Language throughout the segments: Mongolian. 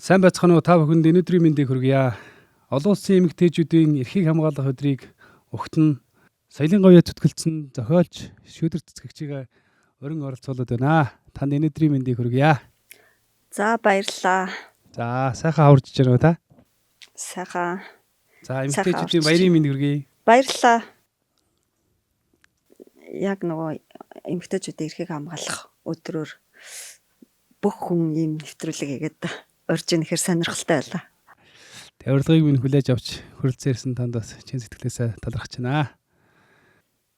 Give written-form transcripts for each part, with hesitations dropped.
Сайн байцгаана уу, та бүхэнд энэ өдрийн мэндийг хүргье. Олон улсын эмэгтэйчүүдийн эрхийг хамгаалах өдрийг угтан соёлын говьо зүтгэлцэн зохиолч шүүдэр цэцгэгчийг өрн оролцуулаад байна. Танд энэ өдрийн мэндийг хүргье. За, баярлалаа. За, сайхан хаварж байна уу та? Сайхан. За, эмэгтэйчүүдийн баярын мэнд хүргье. Баярлалаа. Яг нөгөө эмэгтэйчүүдийн эрхийг хамгаалах өдрөөр бүх хүн ийм нэвтрүүлэг хийгээд урьж ийнэхэр сонирхолтой байлаа. Урилгыг минь хүлээж авч хүрэлцэн ирсэн танд бас чин сэтгэлээсээ талархаж байна.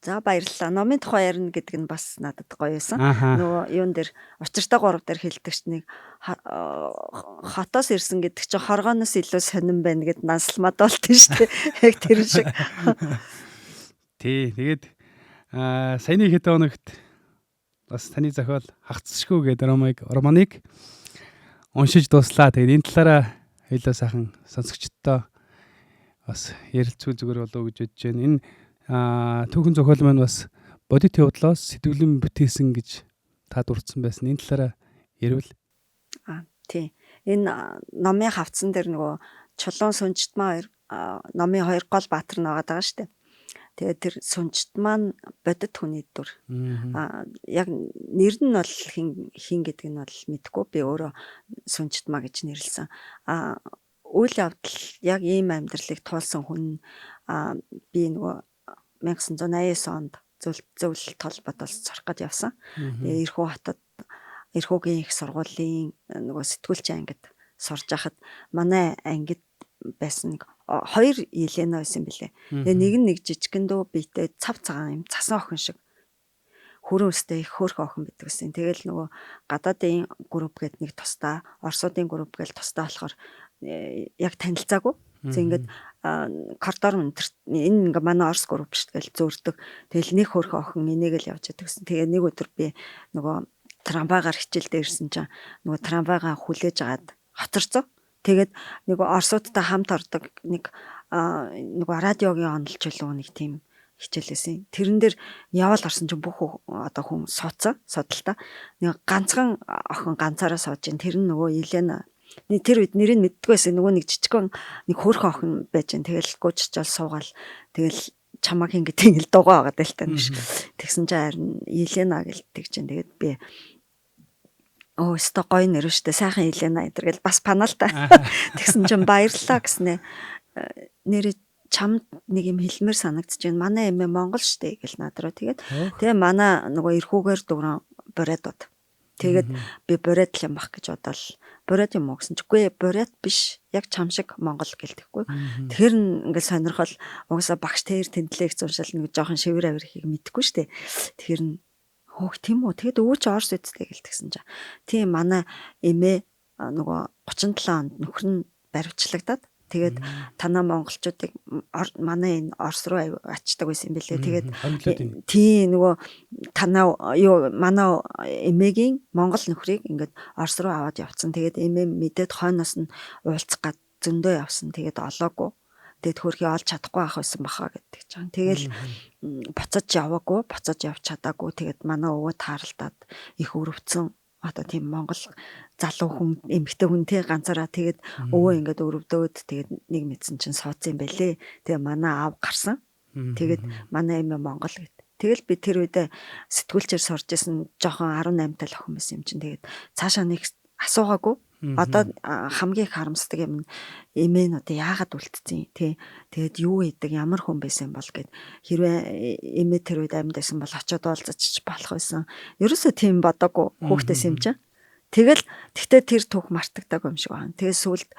За, баярлалаа. Номын тухай ярина гэдэг нь бас надад гоё байсан. Нөгөө юун дээр учиртай гурав дээр хэлдэг ч нэг хотоос ирсэн гэдэг чинь хоргооноос илүү сонирн байна гэд насалмад болт нь шүү дээ. Яг тэр шиг. Тий, тэгээд саяны хэдэн хоногт бас таны зохиол Хагцшгүй гэдэг романыг уншиж дууслаа. Тэгээд энэ талаараа хоёлаа сайхан сонсогчдод бас ярилцвал зүгээр болов уу гэж бодож байна. Энэ түүхэн зохиол маань бас бодит явдлоос сэтгэлэн бүтээсэн гэж та дурдсан байсан. Энэ талаараа ярил. Тий. Энэ номын хавцсан дээр нөгөө Чулуун Сүнжтмаа хоёр номын хоёр гол баатар нь байгаа шүү дээ. Тэгээд тэр Сүнжит маань бодит хүний дүр. Яг нэр нь бол хин хин гэдэг нь бол мэдэхгүй. Би өөрөө Сүнжитмаа гэж нэрлсэн. Үйл явдал яг ийм амьдралыг туулсан хүн. Би нөгөө 1989 онд зөвлөлт холбоотоос сурах гэж явсан. Тэгээ Ирхүү хотод Ирхүүгийн их сургуулийн нөгөө сэтгүүлч ангид сурж байхад манай ангид байсан нэг хоёр Елена байсан юм билээ. Тэгээ нэг нь нэг жижигэн дүү биетэй цав цагаан юм цасан охин шиг хүрэн өстэй их хөөрхөн охин байдаг гэсэн. Тэгэл нөгөө гадаадын групп гээд нэг тусдаа, Оросуудын групп гээл тусдаа болохоор яг танилцаагүй. Тэг ингээд коридор энэ ингээ манай Орос групп шүү дээ гэл зөөрдөг. Тэгэл нэг хөөрхөн охин энийг л явж байдаг гэсэн. Тэгээ нэг өдөр би нөгөө трамвайгаар хичээлдээ ирсэн чинь нөгөө трамвайгаа хүлээж агаад хоцорцоо. Тэгээд нэг Оросуудтай хамт ордог нэг нөгөө радиогийн онолч үлээ нэг тийм хичээлээсэн. Тэрэн дээр яваал орсон чинь бүх одоо хүн суудсан, судалтай. Нэг ганцхан охин ганцаараа сууж ин тэр нь нөгөө Елена. Тэр үед нэрийг мэддэггүй байсан. Нөгөө нэг жижигхэн нэг хөөрхөн охин байж ин. Тэгэл гүйчичээл суугаал. Тэгэл чамаг хин гэдэг ингээл дугаа байгаад л та биш. Тэгсэн чинь харин Елена гэл тэг чинь. Тэгээд би өө өстой гоё нэр штэ, сайхан Елена энэ гэл бас панаал та. Тэгсэн чинь баярлалаа гэснэ. Нэр чамд нэг юм хэлмээр санагдаж байна. Манай эмээ Монгол штэ гэл над руу. Тэгээд тэгээ манай нөгөө эрхүүгээр дүүрэн бурайдууд. Тэгээд би бурайд л юм бах гэж бодоол. Бурайд юм уу гэсэн чи үгүй бурайд биш. Яг чам шиг Монгол гэлтэхгүй. Тэгэхээр ингээл сонирхол угаасаа багш тэр тэнтлээ гэж уншаал нэг жоохон шивэр авир ихийг мэдэхгүй штэ. Тэгэхээр нь хөөх тийм үү. Тэгэд өвөө чи Орос үсттэй гэл тэгсэн чинь. Тийм, манай эмээ нөгөө 37 онд нөхөр нь баривчлагдаад тэгээд танаа монголчуудыг манай энэ Орос руу ачдаг байсан юм билээ. Тэгээд тийм нөгөө танаа юу манай эмээгийн монгол нөхрийг ингээд Орос руу аваад явцсан. Тэгээд эмээ мэдээд хойноос нь уулзах гад зөндөө явсан. Тэгээд олоогүй. Тэгээд хөрхий олж чадахгүй ах байсан баха гэдэг чинь. Тэгэл буцаж яваагүй, буцаж явж чадаагүй. Тэгээд манай өвөө тааралдаад их өрөвдсөн. Одоо тийм монгол залуу хүн, эмэгтэй хүн те ганцаараа тэгээд өвөө ингээд өрөвдөөд тэгээд нэг мэдсэн чинь сууцсан юм байлээ. Тэгээ манай аав гарсан. Тэгээд манай эмээ монгол гэд. Тэгэл би тэр үедээ сэтгүүлчээр сурж исэн жоохон 18 тал охин байсан юм чинь. Тэгээд цаашаа нэг асуугаагүй. Одоо хамгийн их харамсдаг юм эмээ нь одоо яагаад үлдсэн тий. Тэгээд юу хийдэг, ямар хүн байсан бол гэд. Хэрвээ эмээ тэр үед амьд байсан бол очиод уулзаж болох байсан. Ерөөсөө тийм бодоогүй хүүхдээс юм чинь. Тэгэл тэгтээ тэр түүх мартагдаагүй юм шиг байна. Тэгээ сүүлд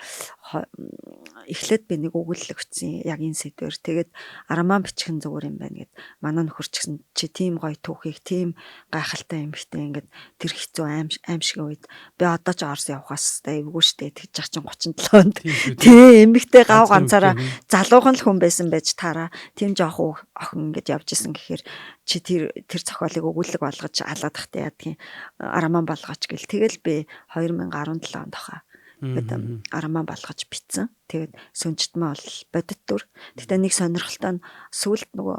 эхлээд би нэг өгүүлэл өгсөн яг энэ сэдвэр. Тэгээд роман бичих нь зүгээр юм байна гэд. Манай нөхөр ч гэсэн чи тийм гоё түүхийг тийм гайхалтай эмхтэй ингээд тэр хэцүү аимшиг үед би одоо ч Орос явахаас эвгүй штэ тэгж яах чинь 37 онд. Тий, эмхтэй гав ганцаараа залуухан л хүн байсан байж таараа тийм жоох охин ингээд явж исэн гэхээр чи тэр зохиолыг өгүүлэг болгож алаад тахтай яадгийн роман болгооч гэл. Тэгэл би 2017 онд хаа тэгээд роман болгож бичсэн. Тэгээд Сүнжитмээ бол бодит дүр. Гэтэ нэг сонирхолтой нь сүүлд нөгөө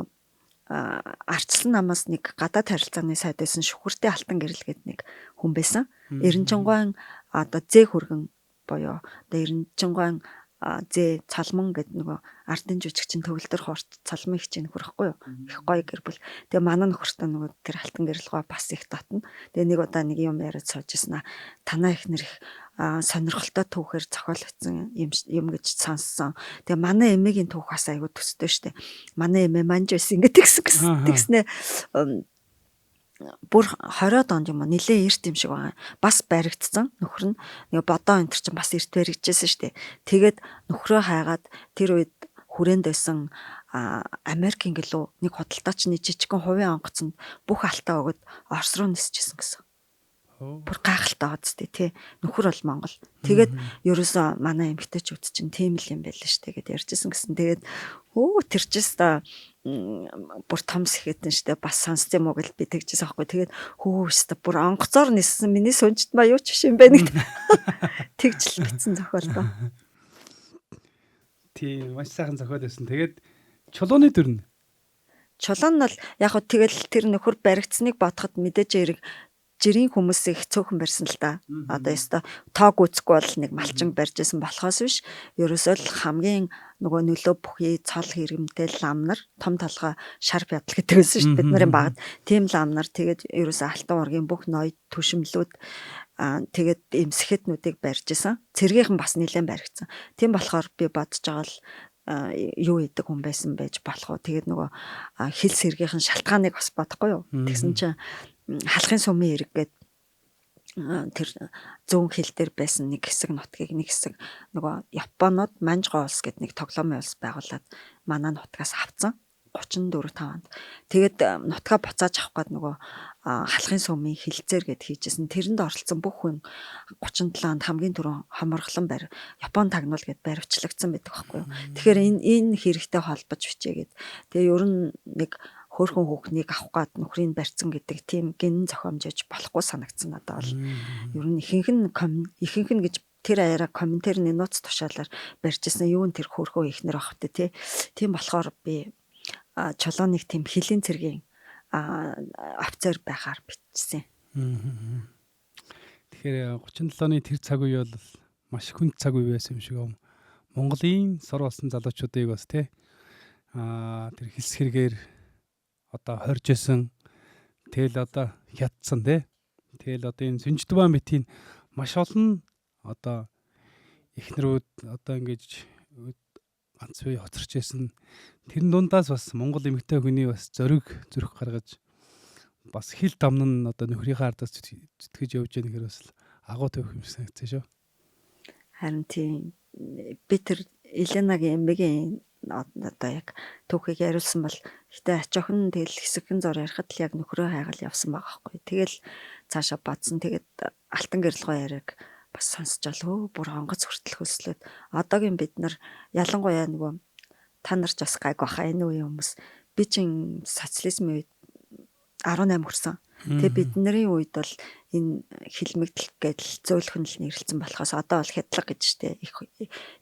арчсан намаас нэг гадаад харилцааны сайд байсан Шүхүртэй Алтан гэрэл гэдэг нэг хүн байсан. Эренчингуайн одоо зээ хөргөн буюу одоо Эренчингуайн зээ Цолмон гэдэг нөгөө ардын жүжигчин төгөлдөр хуурч Цолмон их чинь нөхөр ихгүй юу? Их гоё гэр бүл. Тэгээ манай нөхөртөө нөгөө тэр алтан гэрэлгоо бас их татна. Тэгээ нэг удаа нэг юм яриад сууж ирсэн аа. Танаа их нэр их сонирхолтой түүхээр зохиол бичсэн юм гэж сонссон. Тэгээ манай эмээгийн түүх бас айгүй төстэй штэ. Манай эмээ манж байсан ингээд тэгсэн гэсэн. Тэгснэ бүр 20-од онд юм уу нилээ эрт юм шиг байгаа. Бас баригдсан нөхөр нь нэг бодоо энэ чинь бас эрт баригдчихсэн шүү дээ. Тэгээд нөхрөө хайгаад тэр үед хүрээнд байсан Америкийн гэлүү нэг худалдаачны жижигхэн хувийн онгоцонд бүх алтаа өгöd Орос руу нисчихсэн гэсэн. Бүр гайхалтай байгаа зү тий. Нөхөр бол Монгол. Тэгээд ерөөсөө манай эмэгтэйчүүд чинь тийм л юм байл л штэ гэд ярьжсэн гэсэн. Тэгээд өө тэр чинь ста бүр том сэхэтэн штэ бас сонсд юм уу гэл би тэгжсэн аахгүй. Тэгээд хөө штэ бүр онгоцоор ниссэн миний сүнжид маа юу ч биш юм байна гэд. Тэгжл битсэн зохиол доо. Тийм маш сайхан зохиол байсан. Тэгээд чулууны дүр нь Чулуун нь бол яг хөө тэгэл тэр нөхөр баригдсныг бодоход мэдээж хэрэг жирийн хүмүүс их цөөхөн барьсан л да. Одоо ёстой тоог үүсэхгүй бол нэг малчин барьж исэн болохоос биш. Ерөөсөө л хамгийн нөгөө нөлөө бүхий цол хэрэмтэй лам нар том толгой шар бядал гэдэг байсан шүү дээ. Бид нарын багад тийм лам нар тэгээд ерөөсөө алтан ургийн бүх ноёд түшимлүүд тэгээд эмсэхэтнүүдийг барьж исэн. Цэргийнхэн бас нэлээд баригдсан. Тийм болохоор би бодож байгаа л юу идэг хүн байсан байж болох уу. Тэгээд нөгөө хил сэргийнхэн шалтгааныг бас бодохгүй юу. Тэгсэн чинь халахын сумын эрэг гээд тэр зүүн хил дээр байсан нэг хэсэг нутгийг нэг хэсэг нөгөө Японод Манжгоо улс гэдэг нэг тоглоомын улс байгуулад манай нутгаас авцсан 34 5 онд. Тэгээд нутгаа буцааж авах гээд нөгөө халахын сумын хилцээр гэд хийжсэн. Тэрэнд оролцсон бүх хүн 37 онд хамгийн түрүүн хоморглон барь Япон тагнуул гэд баривчлагдсан байдаг байхгүй юу. Тэгэхээр энэ хэрэгтэй холбож бичээгээд. Тэгээ ер нь нэг хөөрхөн хүүхнийг авах гад нөхрийг барьцсан гэдэг тийм гин зохиомж болохгүй санагдсан надад бол. Ер нь ихэнх нь ихэнх нь гэж тэр аяараа комментэрний нууц тушаалаар барьж исэн юу н тэр хөөрхөө ихнэр авах тэ тий. Тийм болохоор би чулууныг тийм хилийн цэргийн офицер байхаар бичсэн. Тэгэхээр 37 оны тэр цаг үе бол маш хүнд цаг үе байсан юм шиг юм. Монголын сор болсон залуучуудыг бас тий тэр хилс хэрэгээр одоо хорж исэн тэгэл одоо хятсан тий. Тэгэл одоо энэ Сүнждваа мэтийн маш олон одоо эхнэрүүд одоо ингэж ганц бие хоцорч исэн. Тэрэн дундаас бас Монгол эмэгтэй хүний бас зориг зүрх гаргаж бас хил дамн нь одоо нөхрийнхээ ардаас зүтгэж явж байгаа нөхөр бас агуу төвх юм санагдсан шүү. Харин тийм би тэр Еленагийн эмээгийн одоо яг түүхийг яриулсан бол гэтээ ач охин тэгэл хэсэгхэн зур ярихад л яг нөхрөө хайгал явсан байгаа байхгүй. Тэгэл цаашаа бодсон. Тэгээд алтан гэрэлгоо яриаг бас сонсч ал хөө бүр онгоц хүртэл хөлслөөд одоогийн бид нар ялангуяа нөгөө та нар ч бас гайг баха энэ үеийн хүмүүс би чин социализмын үед 18 хүрсэн. Тэгээ бидний үед бол энэ хилмигдэл гэдэл зөөлхөн л нэрлэлсэн болохоос одоо бол хядлага гэж штэ их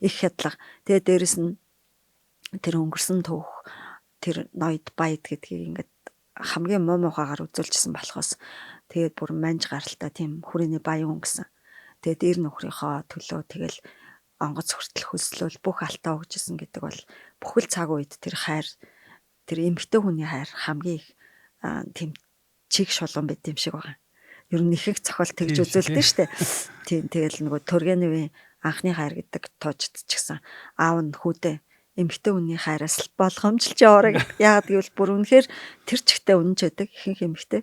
их хядлага. Тэгээ дээрэс нь тэр өнгөрсөн түүх тэр ноёд баяд гэдгийг ингээд хамгийн муу муухайгаар үзүүлжсэн болохоос тэгээд бүр манж гаралтай тийм хүрээний баян хүн гэсэн. Тэгээд эр нөхрийнхөө төлөө тэгэл онгоц хүртэл хөлслөөл бүх алтаа өгчсэн гэдэг бол бүхэл цаг үед тэр хайр тэр эмэгтэй хүний хайр хамгийн их тийм чиг шулуун байт юм шиг байгаа. Ер нь их их зохиол тэгж үзүүлдэг шүү дээ. Тийм тэгэл нөгөө Тургеневийн анхны хайр гэдэг туужд ч гэсэн аав нь хүүдээ эмэгтэй хүний хайраас л болгоомжилж яваарай гэх. Яагаад гэвэл бүр үнэхээр тэр чигтээ үнэнч байдаг ихэнх эмэгтэй.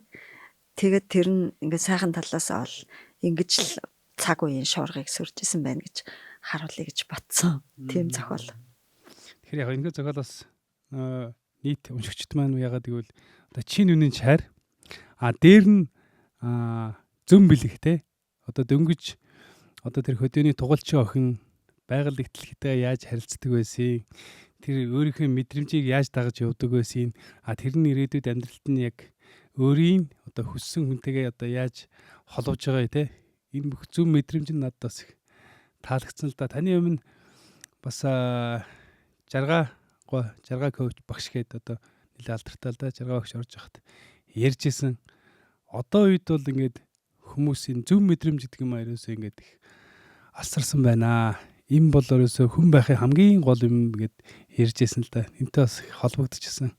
Тэгээд тэр нь ингээд сайхан талаас бол ингэж л цаг үеийн шуургыг сүржсэн байна гэж харуулъя гэж бодсон. Тийм зохиол. Тэгэхээр яг ингээд зохиол бас нийт уншигчд маань яагаад гэвэл одоо чин үнэн хайр а дээр нь зөм бэлэг те одоо дөнгөж одоо тэр хөдөөний тугалчин охин байгаль ихтлэгтэй яаж харилцдаг байсан, тэр өөрийнхөө мэдрэмжийг яаж дагаж явдаг байсан, а тэр нь ирээдүйд амьдралд нь яг өөрийн одоо хүссэн хүнтэйгээ одоо яаж холбож байгаа те энэ бүх зөв мэдрэмж нь надад бас их таалагдсан л да. Таны өмнө бас жаргаа жаргаа коуч багш гээд одоо нэлээ алдартай л да жаргаа багш орж яхад ярьж исэн. Одоо үед бол ингээд хүмүүсийн зөв мэдрэмж гэдэг юм а ерөөсөө ингээд их Алсарсан байна. Им бол ерөөсөө хүн байхын хамгийн гол юм гэд ярьжсэн л да. Энтэй бас холбогдчихсон.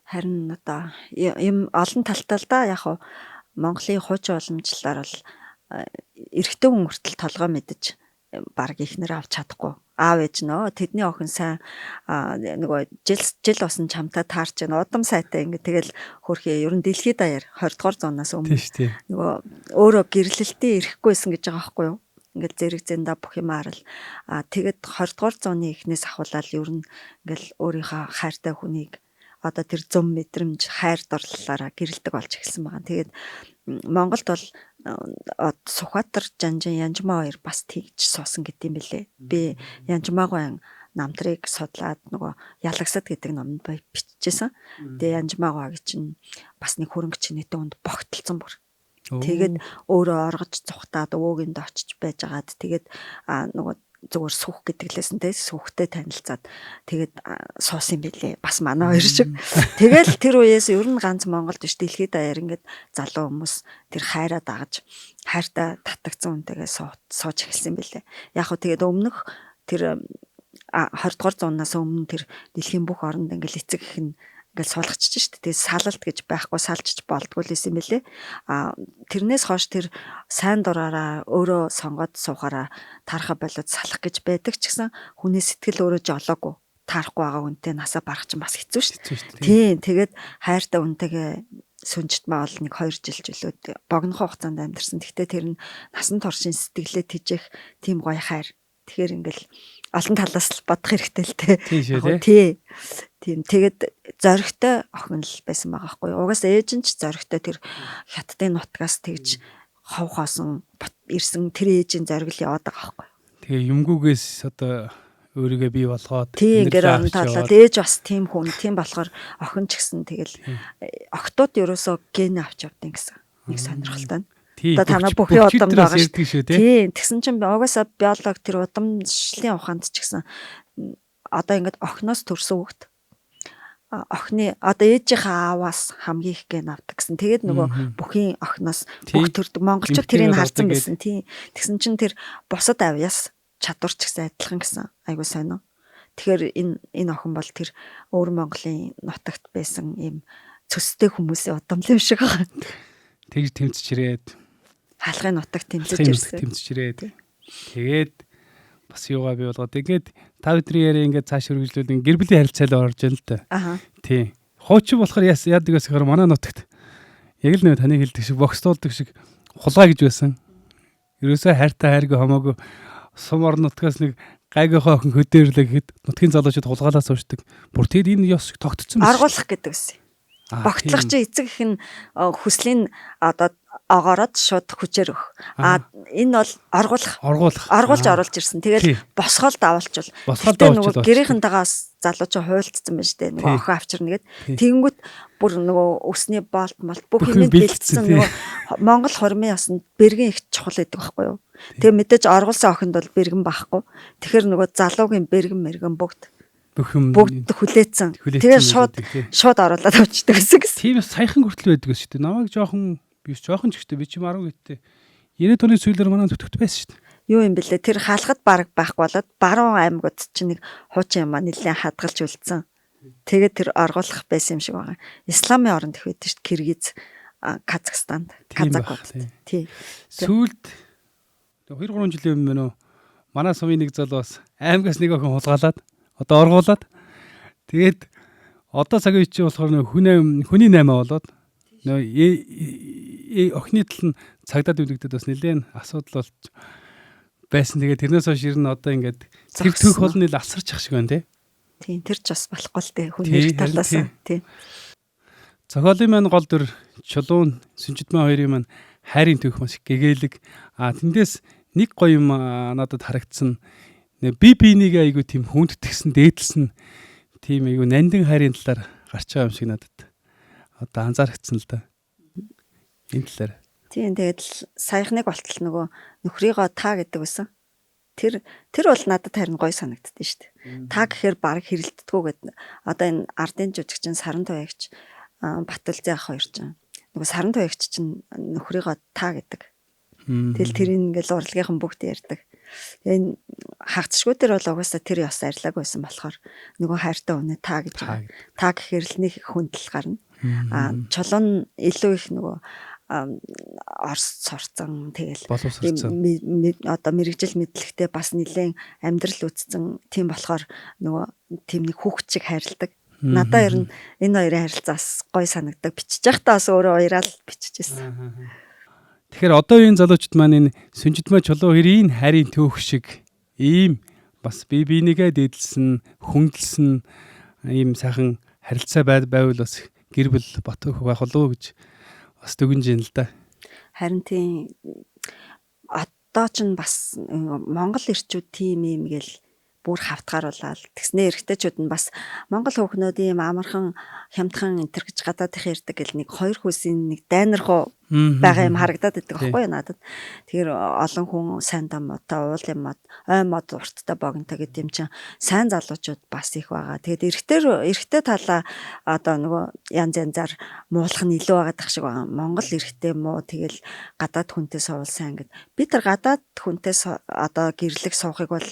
Харин одоо юм олон талтай л да. Яг хуу Монголын хуучин уламжлалаар бол эрэгтэй хүн хүртэл толгой мэдэж баг ихнэр авч чадахгүй. Аав ээж нөө тэдний охин сайн нөгөө жил жил усан чамтай таарч байна. Удам сайтай ингээ тэгэл хөрхий ер нь дэлхийд даяар 20 дугаар зуунаас өмнө нөгөө өөрөө гэрлэлтийн ирэхгүйсэн гэж байгаа байхгүй юу? Ингээл зэрэг зэнда бүх юм арал. А тэгэд 20 дугаар зууны эхнээс ахуулаад ер нь ингээл өөрийнхөө хайртай хүнийг одоо тэр зөм мэдрэмж хайр дурлалаараа гэрэлдэг болж эхэлсэн байгаа. Тэгээд Монголд бол Сүхбаатар Жанжин Янжмаа хоёр бас тэгж суусан гэдэм билээ. Би Янжмаагийн намтрыг судлаад нөгөө Ялагсад гэдэг номонд бичижсэн. Тэгээ Янжмаагаа чинь бас нэг хөрөнгө чинээтэй хүнд богтолцсон бүр. Тэгээд өөрөө оргож зүхтаад өвөөгийн очиж байжгаад тэгээд нөгөө зүгээр сүх гэдэг лээсэн те сүхтэй танилцаад тэгээд суусан юм билээ. Бас манай хоёр шиг. Тэгэл тэр үеэс ер нь ганц Монголд биш дэлхийд даяар ингээд залуу хүмүүс тэр хайраа дагаж хайртай татагдсан хүнтэйгээ сууж эхэлсэн юм билээ. Яг хөө тэгээд өмнөх тэр 20 дугаар зуунаас өмнө тэр дэлхийн бүх оронд ингээл эцэг их нь ингээл суулгачих шүү дээ. Тэгээд салалт гэж байхгүй салчиж болдгоо л байсан юм билээ. А тэрнээс хойш тэр сайн дураараа өөрөө сонгоод суухаараа таарха болоод салах гэж байдаг ч гэсэн хүний сэтгэл өөрөө жолоогүй таарахгүй байгаа хүнтэй насаа барах чинь бас хэцүү шүү дээ. Тийм тэгээд хайртай хүнтэйгээ сүнжтмаа бол нэг 2 жил жилүүд богинохон хугацаанд амьдарсан. Гэхдээ тэр нь насан туршийн сэтгэлээ тэжээх тийм гоё хайр. Тэгэхээр ингээл олон талаас л бодох хэрэгтэй л те. Тий. Тийм. Тэгээд зоригтой охин л байсан байгаа байхгүй юу. Угаасаа ээж нь ч зоригтой тэр хятадын нутгаас тэгж хов хоосон ирсэн тэр ээжийн зориг л яваад байгаа байхгүй юу. Тэгээ юмгүйгээс одоо өөрийгөө бий болгоод тийм гэр орон таалаад ээж бас тийм хүн тийм болохоор охин ч гэсэн тэгэл охтууд ерөөсөө ген авч явдیں гэсэн нэг сонирхолтой нь. Одоо танаа бүхий удамд байгаа шүү дээ. Тийм. Тэгсэн чинь угаасаа биолог тэр удамшлын ухаанд ч гэсэн одоо ингээд охиноос төрсөн хүүхэд охины одоо ээжийнхээ ааваас хамгийн их ген авдаг гэсэн. Тэгээд нөгөө бүхийн охиноос бүх төрдөг. Монголчууд тэрийг харсан байсан. Тийм. Тэгсэн чинь тэр бусад авьяас чадвар ч гэсэн адилхан гэсэн. Айгуу сайн уу. Тэгэхээр энэ охин бол тэр өвөр Монголын нутагт байсан ийм цөстэй хүмүүсийн удам юм шиг байгаа. Тэгж тэмцэж ирээд хаалгын нутагт тэмцэж ирсэн. Тэмцэж ирээд. Тэгээд бас юугаа бий болгоод ингээд та бидний яриа ингээд цааш үргэлжлүүл гэр бүлийн харилцаа л орж ийн л та. Аа. Тийм. Хуучин болохоор яадаг вэ гэхээр манай нутагт яг л нэ таны хэлдэг шиг боксдуулдаг шиг хулгай гэж байсан. Ерөөсөө хайртай хайргүй хамаагүй сум орон нутгаас нэг гайгийнхаа охин хөдөөрлөө гэхэд нутгийн залуучууд хулгайлаа суучдаг. Бүр тэгэд энэ ёс тогтцсон байсан. Аргуулах гэдэг байсан. Богтлох чи эцэг их нь хүслийн одоо огоороод шууд хүчээр өгөх. А энэ бол аргуулах. Аргуулж оруулж ирсэн. Тэгэл босгоол давуулчвал. Гэтэ нөгөө гэрийнхэнтэйгээ бас залуучаа хуйлцсан байна шүү дээ. Нөгөө охин авчирна гэд. Тэгэнгүүт бүр нөгөө өсний болт молт бүх юм бэлтсэн нөгөө Монгол хормын ясанд бэргэн их чухал байдаг байхгүй юу? Тэгээ мэдээж аргуулсан охинд бол бэргэн байхгүй. Тэгэхээр нөгөө залуугийн бэргэн мэргэн бүгд бүх юм бүгд хүлээцэн. Тэгээ шууд оруулаад авчдаг гэсэн. Тийм саяхан хүртэл байдаг шүү дээ. Намайг жоохон биш жоохон ч гэхдээ би ч 10 гэтээ 90 оны сүүлээр манай зүтгэвт байсан шүү дээ. Юу юм бэлээ? Тэр хаалхад бараг байхгүй болоод баруун аймагуд чинь нэг хуучин юм а нэлээд хадгалж үлдсэн. Тэгээд тэр оргуулах байсан юм шиг байгаа. Исламын оронд их байдаг шүү дээ. Киргиз, Казахстанд, Казахуд. Тий. Сүүлд 2 3 жилийн өмнө мөн үү? Манай сумын нэг зол бас аймагаас нэг охин хулгайлаад одоо оргуулад тэгээд одоо цагийн үе чинь болохоор нөө хүний 8 болоод нөө охины тал нь цагдаад үлдэгдээд бас нэлээд асуудал болж байсан. Тэгээд тэрнээс хойш ер нь одоо ингээд тэр түүх бол нийл асарч ах шиг байна тий. Тийм тэр ч бас болохгүй л дээ хүний эрх талаас тий. Зохиолын маань гол дүр Чулуун Сүнжидмаа хоёрын маань хайрын түүх маш гэгээлэг. А тэндээс нэг гоё юм надад харагдсан би биенийг айгу тийм хүндэтгсэн, дээдлсэн тийм айгу нандин хайрын талаар гарч байгаа юм шиг надад одоо анзаарчихсан л да. Энэ талаар. Тийм тэгээд л саяхныг болтол нөгөө нөхрийгөө та гэдэг байсан. Тэр бол надад харин гоё санагддээ шүү дээ. Та гэхээр баг хэрэлддэггүй гэдэг. Одоо энэ ардын жүжигчин Саран Туягч Батүлзээ ах хоёр чинь нөгөө Саран Туягч чинь нөхрийгөө та гэдэг. Тэгэл тэрийг ингээл урлагийнхан бүгд ярьдаг. Тэгээ энэ хагцшгүй дээр бол угаасаа тэр ёс арилаагүй байсан болохоор нөгөө хайртай хүнээ та гэж байгаа. Та гэхээр л нэг хүндэл гарна. А Чулуун илүү их нөгөө Орос сурцсан, тэгэл одоо мэрэгжил мэдлэгтэй бас нэлээд амьдрал үтцэн, тийм болохоор нөгөө тийм нэг хүүхэд шиг хайрладаг. Надаа ер нь энэ хоёрын харилцаас гоё санагдаг. Бичиж байхдаа бас өөрөө уяраал биччихсэн. Тэгэхээр одоо энэ залуучууд маань энэ Сүнжидмаа Чулуу хоёрын хайрын түүх шиг ийм бас бие бинийгээ дээдэлсэн, хүндэлсэн ийм сайхан харилцаа байвал бас гэр бүл бат байх болов уу гэж бас дүгнж байна л да. Харин тийм, одоо ч бас Монгол эрчүүд тийм юм гэл бүр хавтгааруулаад тэгснэ эрэгтэйчүүд нь бас Монгол хүүхнүүд ийм амархан хямдхан энэ төр гэж гадаадх ярьдаг гэл нэг хоёр хүйсийн нэг дайнархуу байгаа юм харагдаад идэг байхгүй юу надад. Тэгэхээр олон хүн сайн дамуутай, уулын мод, ой мод урттай богинотой гэдэг юм чинь сайн залуучууд бас их байгаа. Тэгээд эрэгтэй талаа одоо нөгөө янз янзаар муулах нь илүү байгаа дах шиг байгаа. Монгол эрэгтэй муу, тэгэл гадаад хүнтэй суувал сайн гэд. Би тэр гадаад хүнтэй одоо гэрлэг суухыг бол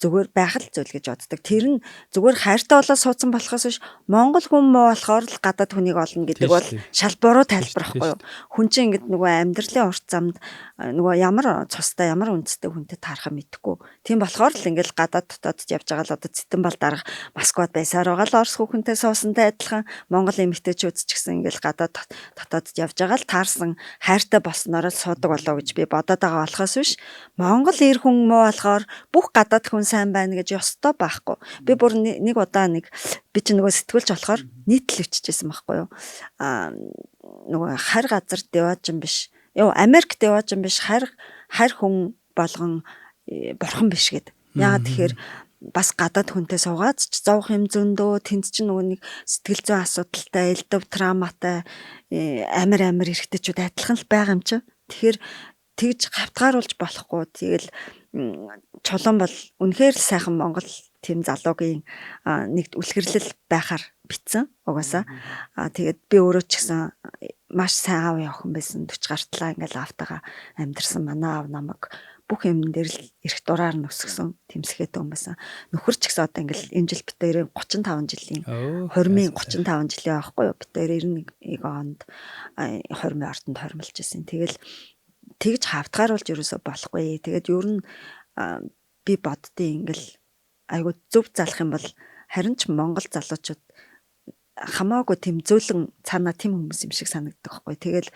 зүгээр байх л зүйл гэж боддог. Тэр нь зүгээр хайртай болоод суудсан болохоос биш, Монгол хүн муу болохоор л гадаад хүнийг олно гэдэг бол шал буруу тайлбар байхгүй юу? Хүн чинь ингээд нөгөө амьдралын урт замд нөгөө ямар цустай, ямар үндэстэй хүнтэй таарах мэдэхгүй. Тийм болохоор л ингээд гадаад дотоодд явж байгаа л одоо Цэцэн бал дарга Москвад байсаар байгаа л Орос хүүхэнтэй суусантай адилхан Монгол эмэгтэйчүүд ч гэсэн ингээд гадаад дотоодд явж байгаа л таарсан хайртай болсноор л суудаг болоо гэж би бодоод байгаа болохоос биш, Монгол эр хүн муу болохоор бүх гадаад хүн сайн байна гэж ёстой байхгүй. Би бүр нэг удаа нэг би чи нөгөө сэтгүүлч болохоор нийтлэл биччихсэн байхгүй юу. Аа нөгөө харь газар деважин биш. Йоо, Америк деважин биш, харь хүн болгон бурхан биш гэд. Яагаад тэгэхээр бас гадаад хүнтэй суугаад ч зовх юм зөндөө, тэнд чинь нөгөө нэг сэтгэл зүйн асуудалтай, элдв травматай амар амар эрэгтэйчүүд адилхан л байгаа юм чинь. Тэгэхээр тэгж хавтгааруулж болохгүй. Тэгэл Чулуун бол үнэхээр л сайхан Монгол тийм залуугийн нэг үлгэрлэл байхаар битсэн угаасаа. Тэгээд би өөрөө ч гэсэн маш сайн аав охин байсан, 40 гартлаа ингээл аавтайгаа амьдарсан. Манай аав намайг бүх юм дээр л эрх дураар нь өсгсөн тэмсэхээтэй хүн байсан. Нөхөр ч гэсэн одоо ингээл энэ жил бит хоёрын 35 жилийн хормын 35 жилийн байхгүй юу? Бит хоёр 91 онд хормын ордонд хормолж исэн. Тэгэл тэгж хавтгааруулж ерөөсөө болохгүй. Тэгээд ер нь би боддیں۔ Ингээл айгу зөв залах юм бол харин ч Монгол залуучууд хамаагүй тэм зөөлөн цаанаа тэм хүмүүс юм шиг санагддаг байхгүй. Тэгэл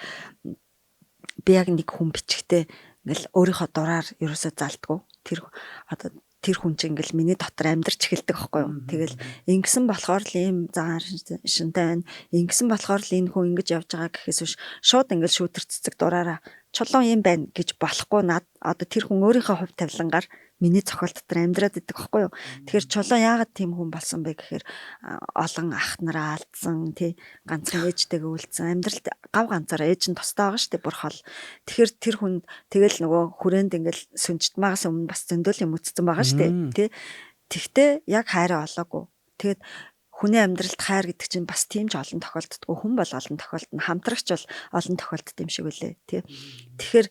би яг нэг хүн бичгтээ ингээл өөрийнхөө дураар ерөөсөө залдгүү. Тэр одоо тэр хүн чинь ингээл миний дотор амьдарч эхэлдэг байхгүй юу. Тэгэл ингэсэн болохоор л ийм заан шинтэй байна. Ингэсэн болохоор л энэ хүн ингэж явж байгаа гэхээс биш шууд ингээл шүүтэр цэцэг дураараа Чулуун юм байна гэж болохгүй. Над одоо тэр хүн өөрийнхөө хувь тавилангаар миний цохиол дотор амьдраад идэг байхгүй юу. Тэгэхээр Чулуун яагаад тийм хүн болсон бэ гэхээр олон ах нараа алдсан, тий, ганцхан ээжтэйгээ үлдсэн, амьдралд гав ганцаараа ээж нь тустай байгаа шүү дээ, бүр хол. Тэгэхээр тэр хүнд тэгэл нөгөө хүрээнд ингээл сүнжтмаагаас өмнө бас зөндөл юм үтцсэн байгаа шүү дээ, тий. Тэгтээ яг хайраа олоогүй. Тэгээд хүний амьдралд хайр гэдэг чинь бас тийм ч олон тохиолддоггүй, хүн бол олон тохиолдно, хамтрагч бол олон тохиолдд юм шиг үлээ, тий. Тэгэхээр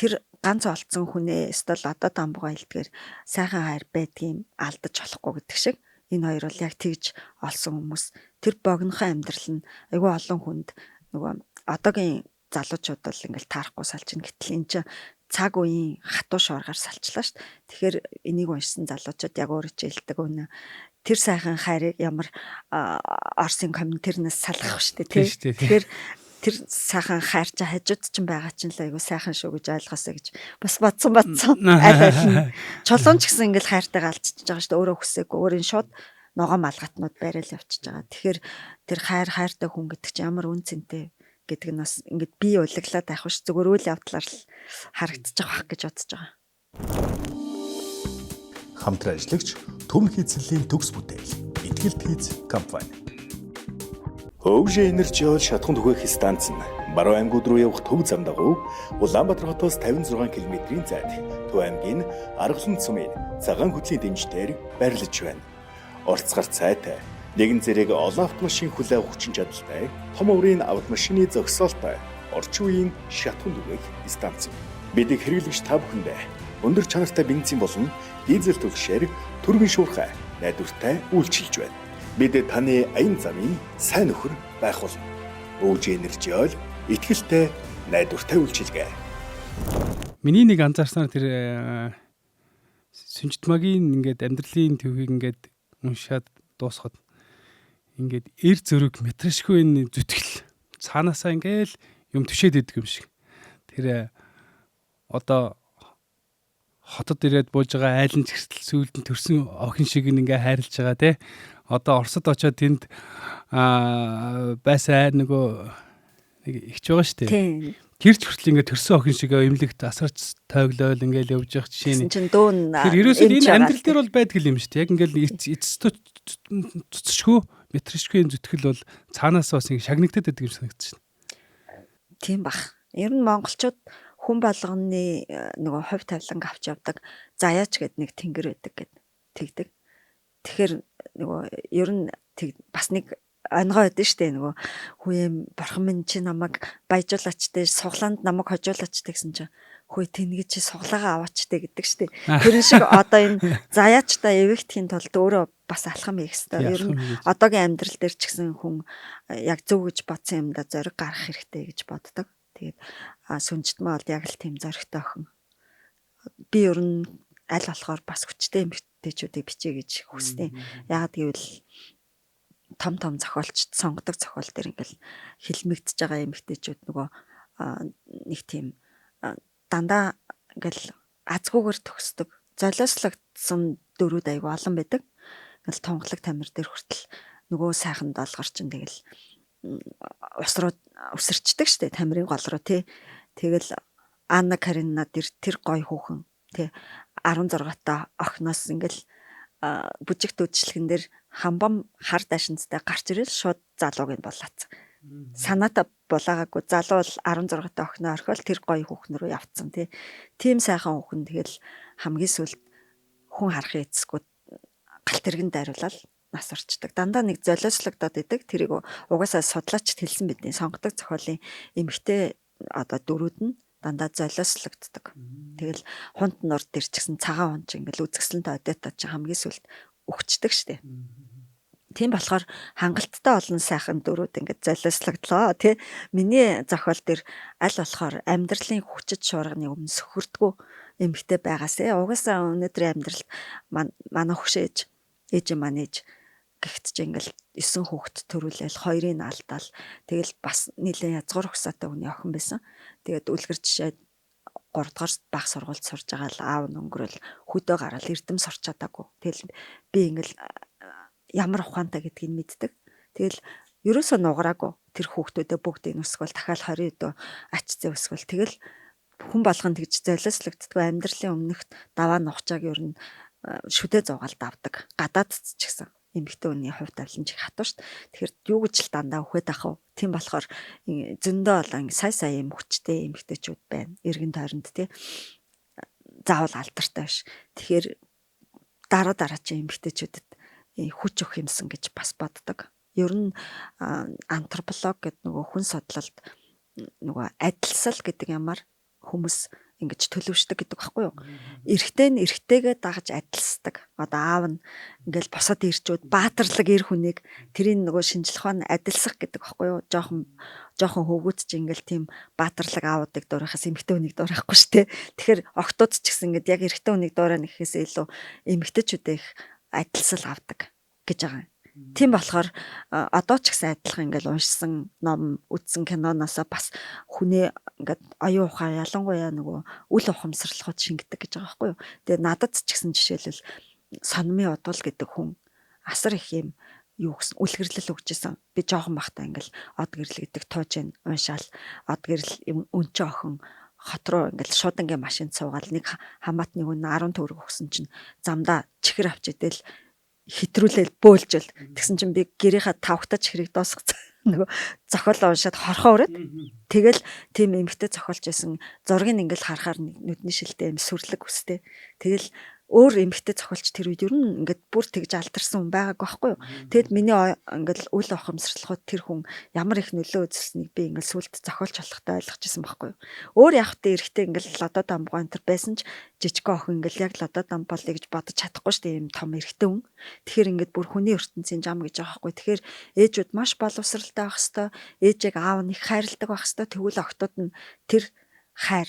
тэр ганц олцсон хүнээ өстөл одоо дамбугаа хэлдгээр сайхан хайр байдгийн алдаж болохгүй гэдэг шиг энэ хоёр бол яг тэгж олсон хүмүүс. Тэр богинохон амьдрал нь айгүй олон хүнд нөгөө одоогийн залуучууд бол ингээл таарахгүй салж ин, гэтэл эн чинь цаг үеийн хатуу шуургаар салчлаа шүү дээ. Тэгэхээр энийг уншсан залуучууд яг өөрөө ч хэлдэг үнэ. Тэр сайхан хайрыг ямар Орсын комментэрнээс салгах шүү дээ, тий. Тэгэхээр тэр сайхан хайр чи хажууд чинь байгаа чинь л айгу сайхан шүү гэж ойлгосоо гэж бас бодсон. Аль аль нь. Чулуун ч гэсэн ингээл хайртайгаа алдчихж байгаа шүү дээ. Өөрөө хүсээгүй. Өөрийн шууд ногоон малгатнууд барайл явчихж байгаа. Тэгэхээр тэр хайр хайртай хүн гэдэг чинь ямар үн цэнтэй гэдэг нь бас ингээд би улаглаад байх биш, зүгээр үйл явдлаар л харагдчих байх гэж бодож байгаа. Хамтран ажиллагч Түмэн хийцлийн төгс бүтээл Итгэлт хийц компани. Хөвжи Энержи ойл шатхан түгээх станц нь Баруун аймагуд руу явах төв зам дагуу Улаанбаатар хотоос 56 км-ийн зайд Төв аймгийн Аргалан сумын цагаан хөдлийн дэмждээр байрлаж байна. Орцгар цайтай нэгэн зэрэг олон автомашин хүлээх хүчин чадалтай том өврийн автомашины зогсоолтой. орчин үеийн шатхуун түгээх станц юм. Бид хэрэглэгч та бүхэндээ өндөр чанартай бензин болон дизель түгшээр түргэн шуурхай найдвартай үйлчилж байна. Бид таны аян замын сайн нөхөр байх болно. ӨӨЖ Energy Oil итгэлтэй найдвартай үйлчилгээ. Миний нэг анзаарснаар тэр Сүнжитмагийн ингээд амьдралын төвхийг ингээд уншаад дуусахад ингээд эр зөрөг метршгүй энэ зүтгэл цаанаасаа ингээл юм түшээд идэг юм шиг. Тэр одоо хотод ирээд бууж байгаа айлын чигсэл сүүлд нь төрсөн охин шиг ингээ хайрлаж байгаа те. Одоо Оросд очиод тэнд байсан нөгөө нэг ихч байгаа шүү дээ. Тэр ч хүртэл ингээ төрсөн охин шиг эмнэлэгт асарч тойглоол ингээл явж явах жишээ нь. Чин дүүн Тэр ерөөсөө энэ амьдрал дээр бол байдаг юм шүү дээ. Яг ингээл эцэс цэцшгүй метршгүй зүтгэл бол цаанаас бас ингээ шагнагдаад байдаг юм санагдчихна. Тийм бах. Ер нь монголчууд хүн болгоны нөгөө хувь тавиланг авч явдаг заяач гэд нэг тэнгэр байдаг гэд тэгдэг. Тэгэхээр нөгөө ер нь бас нэг онгой байдэн штэ нөгөө хүү юм бурхан минь чи намайг баяжуулаач те суглаанд намайг хожуулаач те гэсэн чинь хөөе тэнэг чи суглаагаа аваач те гэдэг штэ. Тэр шиг одоо энэ заяачтай эвэгдэхийн тулд өөрөө бас алхам хийх хэрэгтэй. Ер нь одоогийн амьдрал дээр ч гэсэн хүн яг зөв гэж бодсон юмдаа зориг гаргах хэрэгтэй гэж боддог. Тэгээд Сүнжитмаа бол яг л тийм зоригтой охин. Би ер нь аль болохоор бас хүчтэй эмэгтэйчүүдийг бичээ гэж хүснэ. Яагаад гэвэл том том зохиолчд сонгодог зохиол дээр ингээл хилмигдэж байгаа эмэгтэйчүүд нөгөө нэг тийм дандаа ингээл азгүйгээр төгсдөг. Золиослогдсон дөрүүд айгүй олон байдаг. Ингээл тунгалаг тамир дээр хүртэл нөгөө сайхан долгор чинь тэгэл ус руу өсөрчдөг штэ тамирын гол руу тий. Тэгэл Анна Каренина тэр тэр гой хүүхэн тий 16 та охиноос ингээл бүжигт үйлчлэгэн дээр хамбам хар дашинцтай гарч ирэл шууд залууг нь булаацсан. Санаата булаагаагүй залуу бол 16 та охиноо орхиол тэр гоё хүүхэн рүү явцсан тий. Тийм сайхан хүүхэн тэгэл хамгийн сүүлд хүн харахын эцэсгүй галт тэрэгэн дайруулаад нас орчдөг. Дандаа нэг золиослогдоод идэг. Тэрийг угаасаа судлаачд хэлсэн бидний сонгодог зохиолын эмэгтэй одоо дөрүүд нь дандаа золиослогддог. Тэгэл хунт нур дээр ч гэсэн цагаан хүн чинь ингээл үзэсгэлэнтэй одиотой чи хамгийн сүүлд өгчдөг штэ. Тийм болохоор хангалттай олон сайхан дөрүүд ингээд золиослогдлоо тий. Миний зохиол дээр аль болохоор амьдралын хүчит шуурганы өмнө сөхөрдгөө эмэгтэй байгаасэ. Угаасаа өнөөдрийн амьдралд манай хөшээж ээж маань ээж гихт чи ингээл 9 хүүхэд төрүүлээл хоёрыг нь алдаал тэгэл бас нэлээд язгуур угсаатай хүний охин байсан. Тэгээд үлгэр жишээ 3 дугаар баг сургуульд сурж байгаа л аав нь өнгөрөөл хөдөө гараал эрдэм сурч чадаагүй. Тэгэл би ингээл ямар ухаантай гэдгийг мэддэг. Тэгэл ерөөсөө нугараагүй тэр хүүхдүүдээ бүгдийг өсгөл дахиад 20 өдөө ач зээ өсгөл тэгэл хүн болгон тэгж золиослогддгоо амьдралын өмнөх даваа нухчааг ер нь шүдэ зуугаал давдаг. Гадаад ч гэсэн эмэгтэй хүний хувь тавилан чих хатуу шүү дээ. Тэгэхээр юу гэж л дандаа үхээд ах вэ? Тийм болохоор зөндөө олон сая сая юм хүчтэй эмэгтэйчүүд байна. Эргэн тойронд тий. Заавал алдартай биш. Тэгэхээр дараа дараа чи эмэгтэйчүүдэд хүч өгөх юмсан гэж бас боддог. Ер нь антрополог гэдэг нөгөө хүн судлалд нөгөө адилсал гэдэг ямар хүмүүс ингэж төлөвшдөг гэдэг багхгүй юу. Эрэгтэй нь эрэгтэйгээ дагаж адилсдаг. Одоо аав нь ингээл босоод ирчүүд баатарлаг эр хүнийг тэрийн нөгөө шинжлэх ухаан адилсах гэдэг багхгүй юу. Жохон жохон хөвгүүд чи ингээл тийм баатарлаг аавуудыг дуурайхаас эмэгтэй хүнийг дуурайхгүй шүү дээ. Тэгэхээр октод ч гэсэн ингээд яг эрэгтэй хүнийг дуурайна гэхээс илүү эмэгтэйчүүдээ их адилсал авдаг гэж байгаа юм. Тийм болохоор одоо ч гэсэн адилхан ингээл уншсан ном, үзсэн киноноосоо бас хүнээ ингээд оюун ухаан ялангуяа нөгөө үл ухамсарлахад шингэдэг гэж байгаа байхгүй юу. Тэгээ надад ч гэсэн жишээлбэл Сонмын удвал гэдэг хүн асар их юм юу гэсэн үлгэрлэл өгч исэн. Би жоохон бахта ингээл од гэрэл гэдэг туужин уншаал од гэрэл өнчөө охин хот руу ингээл шуудангийн машинд суугаал нэг хамаатны хүн 10 төгрөг өгсөн чинь замдаа чихэр авч идэл хэтрүүлээл бөөлжөл тэгсэн чинь би гэрийнхаа тавхтаа чихрийг дуусгацсан. Нөгөө зохиол уншаад хорхоо өрөөд тэгэл тийм эмэгтэй зохиолч байсан зургийг ингээл харахаар нүдний шилтэй юм сүрлэг үстэй. Тэгэл Өөр эмэгтэй зохиолч тэр үед ер нь ингээд бүр тэгж алдарсан хүн байгаагүй байхгүй юу. Тэгэд миний ингээд үл ухамсарлахад тэр хүн ямар их нөлөө үзүүлсэнийг би ингээд сүлд зохиолч болохтой ойлгож исэн байхгүй юу. Өөр яг тэ эрэгтэй ингээд лодо дамбгаа энэ төр байсан ч жижигхэн охин ингээд яг лодо дам болъё гэж бодож чадахгүй шүү дээ, ийм том эрэгтэй хүн. Тэгэхээр ингээд бүр хүний ертөнцийн жам гэж байгаа байхгүй. Тэгэхээр ээжүүд маш боловсралтай байх хэвээр, ээжийг аав нь их хайрладаг байх хэвээр. Тэгвэл охтууд нь тэр хайр,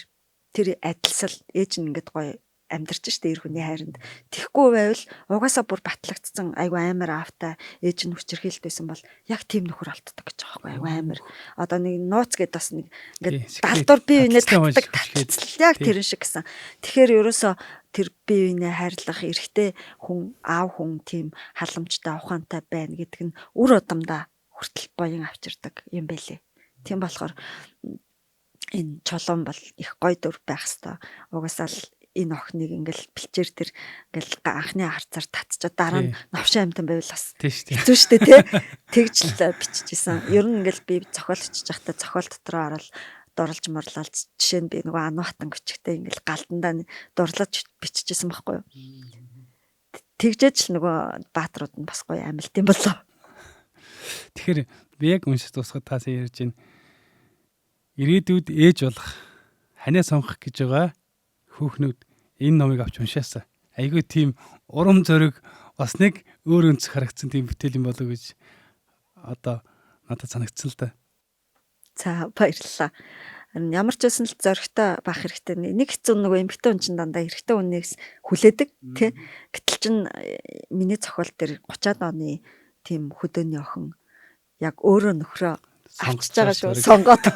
тэр адилсал ээж нь ингээд гоё амьдарч штэ эр хүний хайранд. Тэгэхгүй байвал угаасаа бүр батлагдсан айгу амар аавтай ээж нь хүчирхийлэлт байсан бол яг тийм нөхөр олддог гэж байгаа байхгүй, айгу амар. Одоо нэг нууц гэдээ бас нэг ингээд далдуур бие биенээ татдаг татцал яг тэрэн шиг гэсэн. Тэгэхээр ерөөсөө тэр бие биенээ хайрлах эрэгтэй хүн, аав хүн тийм халамжтай, ухаантай байна гэдэг нь үр удамдаа хүртэл буян авчирдаг юм байлээ. Тийм болохоор энэ чулуун бол их гоё дүр байх хэвээр. Угаасаа л энэ охиныг ингээл бэлчээр тэр ингээл анхны харцаар татчаад дараа нь новшин амтан байвал бас хэцүү шттэ тий. Тэгж л биччихсэн. Ер нь ингээл би зохиол бичиж байхдаа зохиол дотроо ороод дурлж мурлал, жишээ нь би нөгөө Ану хатан гүчигтэй ингээл галдандаа дурлаж биччихсэн байхгүй юу. Тэгжээж л нөгөө баатрууд нь бас гоё амилт юм болоо. Тэгэхээр би яг уншиж дуусахад та сая ярьж байна. Ирээдүйд ээж болох, ханиа сонгох гэж байгаа хүүхнүүд энэ номыг авч уншаасаа. Айгүй тийм урам зориг, бас нэг өөр өнцөг харагдсан тийм бүтээл юм болов уу гэж одоо надад санагдсан л да. За, баярлалаа. Ямар ч байсан л зоригтой байх хэрэгтэй. Нэг хэцүү нөгөө эмэгтэй хүн чинь дандаа эрэгтэй хүнээс хүлээдэг тий. Гэтэл чин миний зохиол дээр 30-аад оны тийм хөдөөний охин яг өөрөө нөхрөө авчиж байгаа шүү, сонгоод.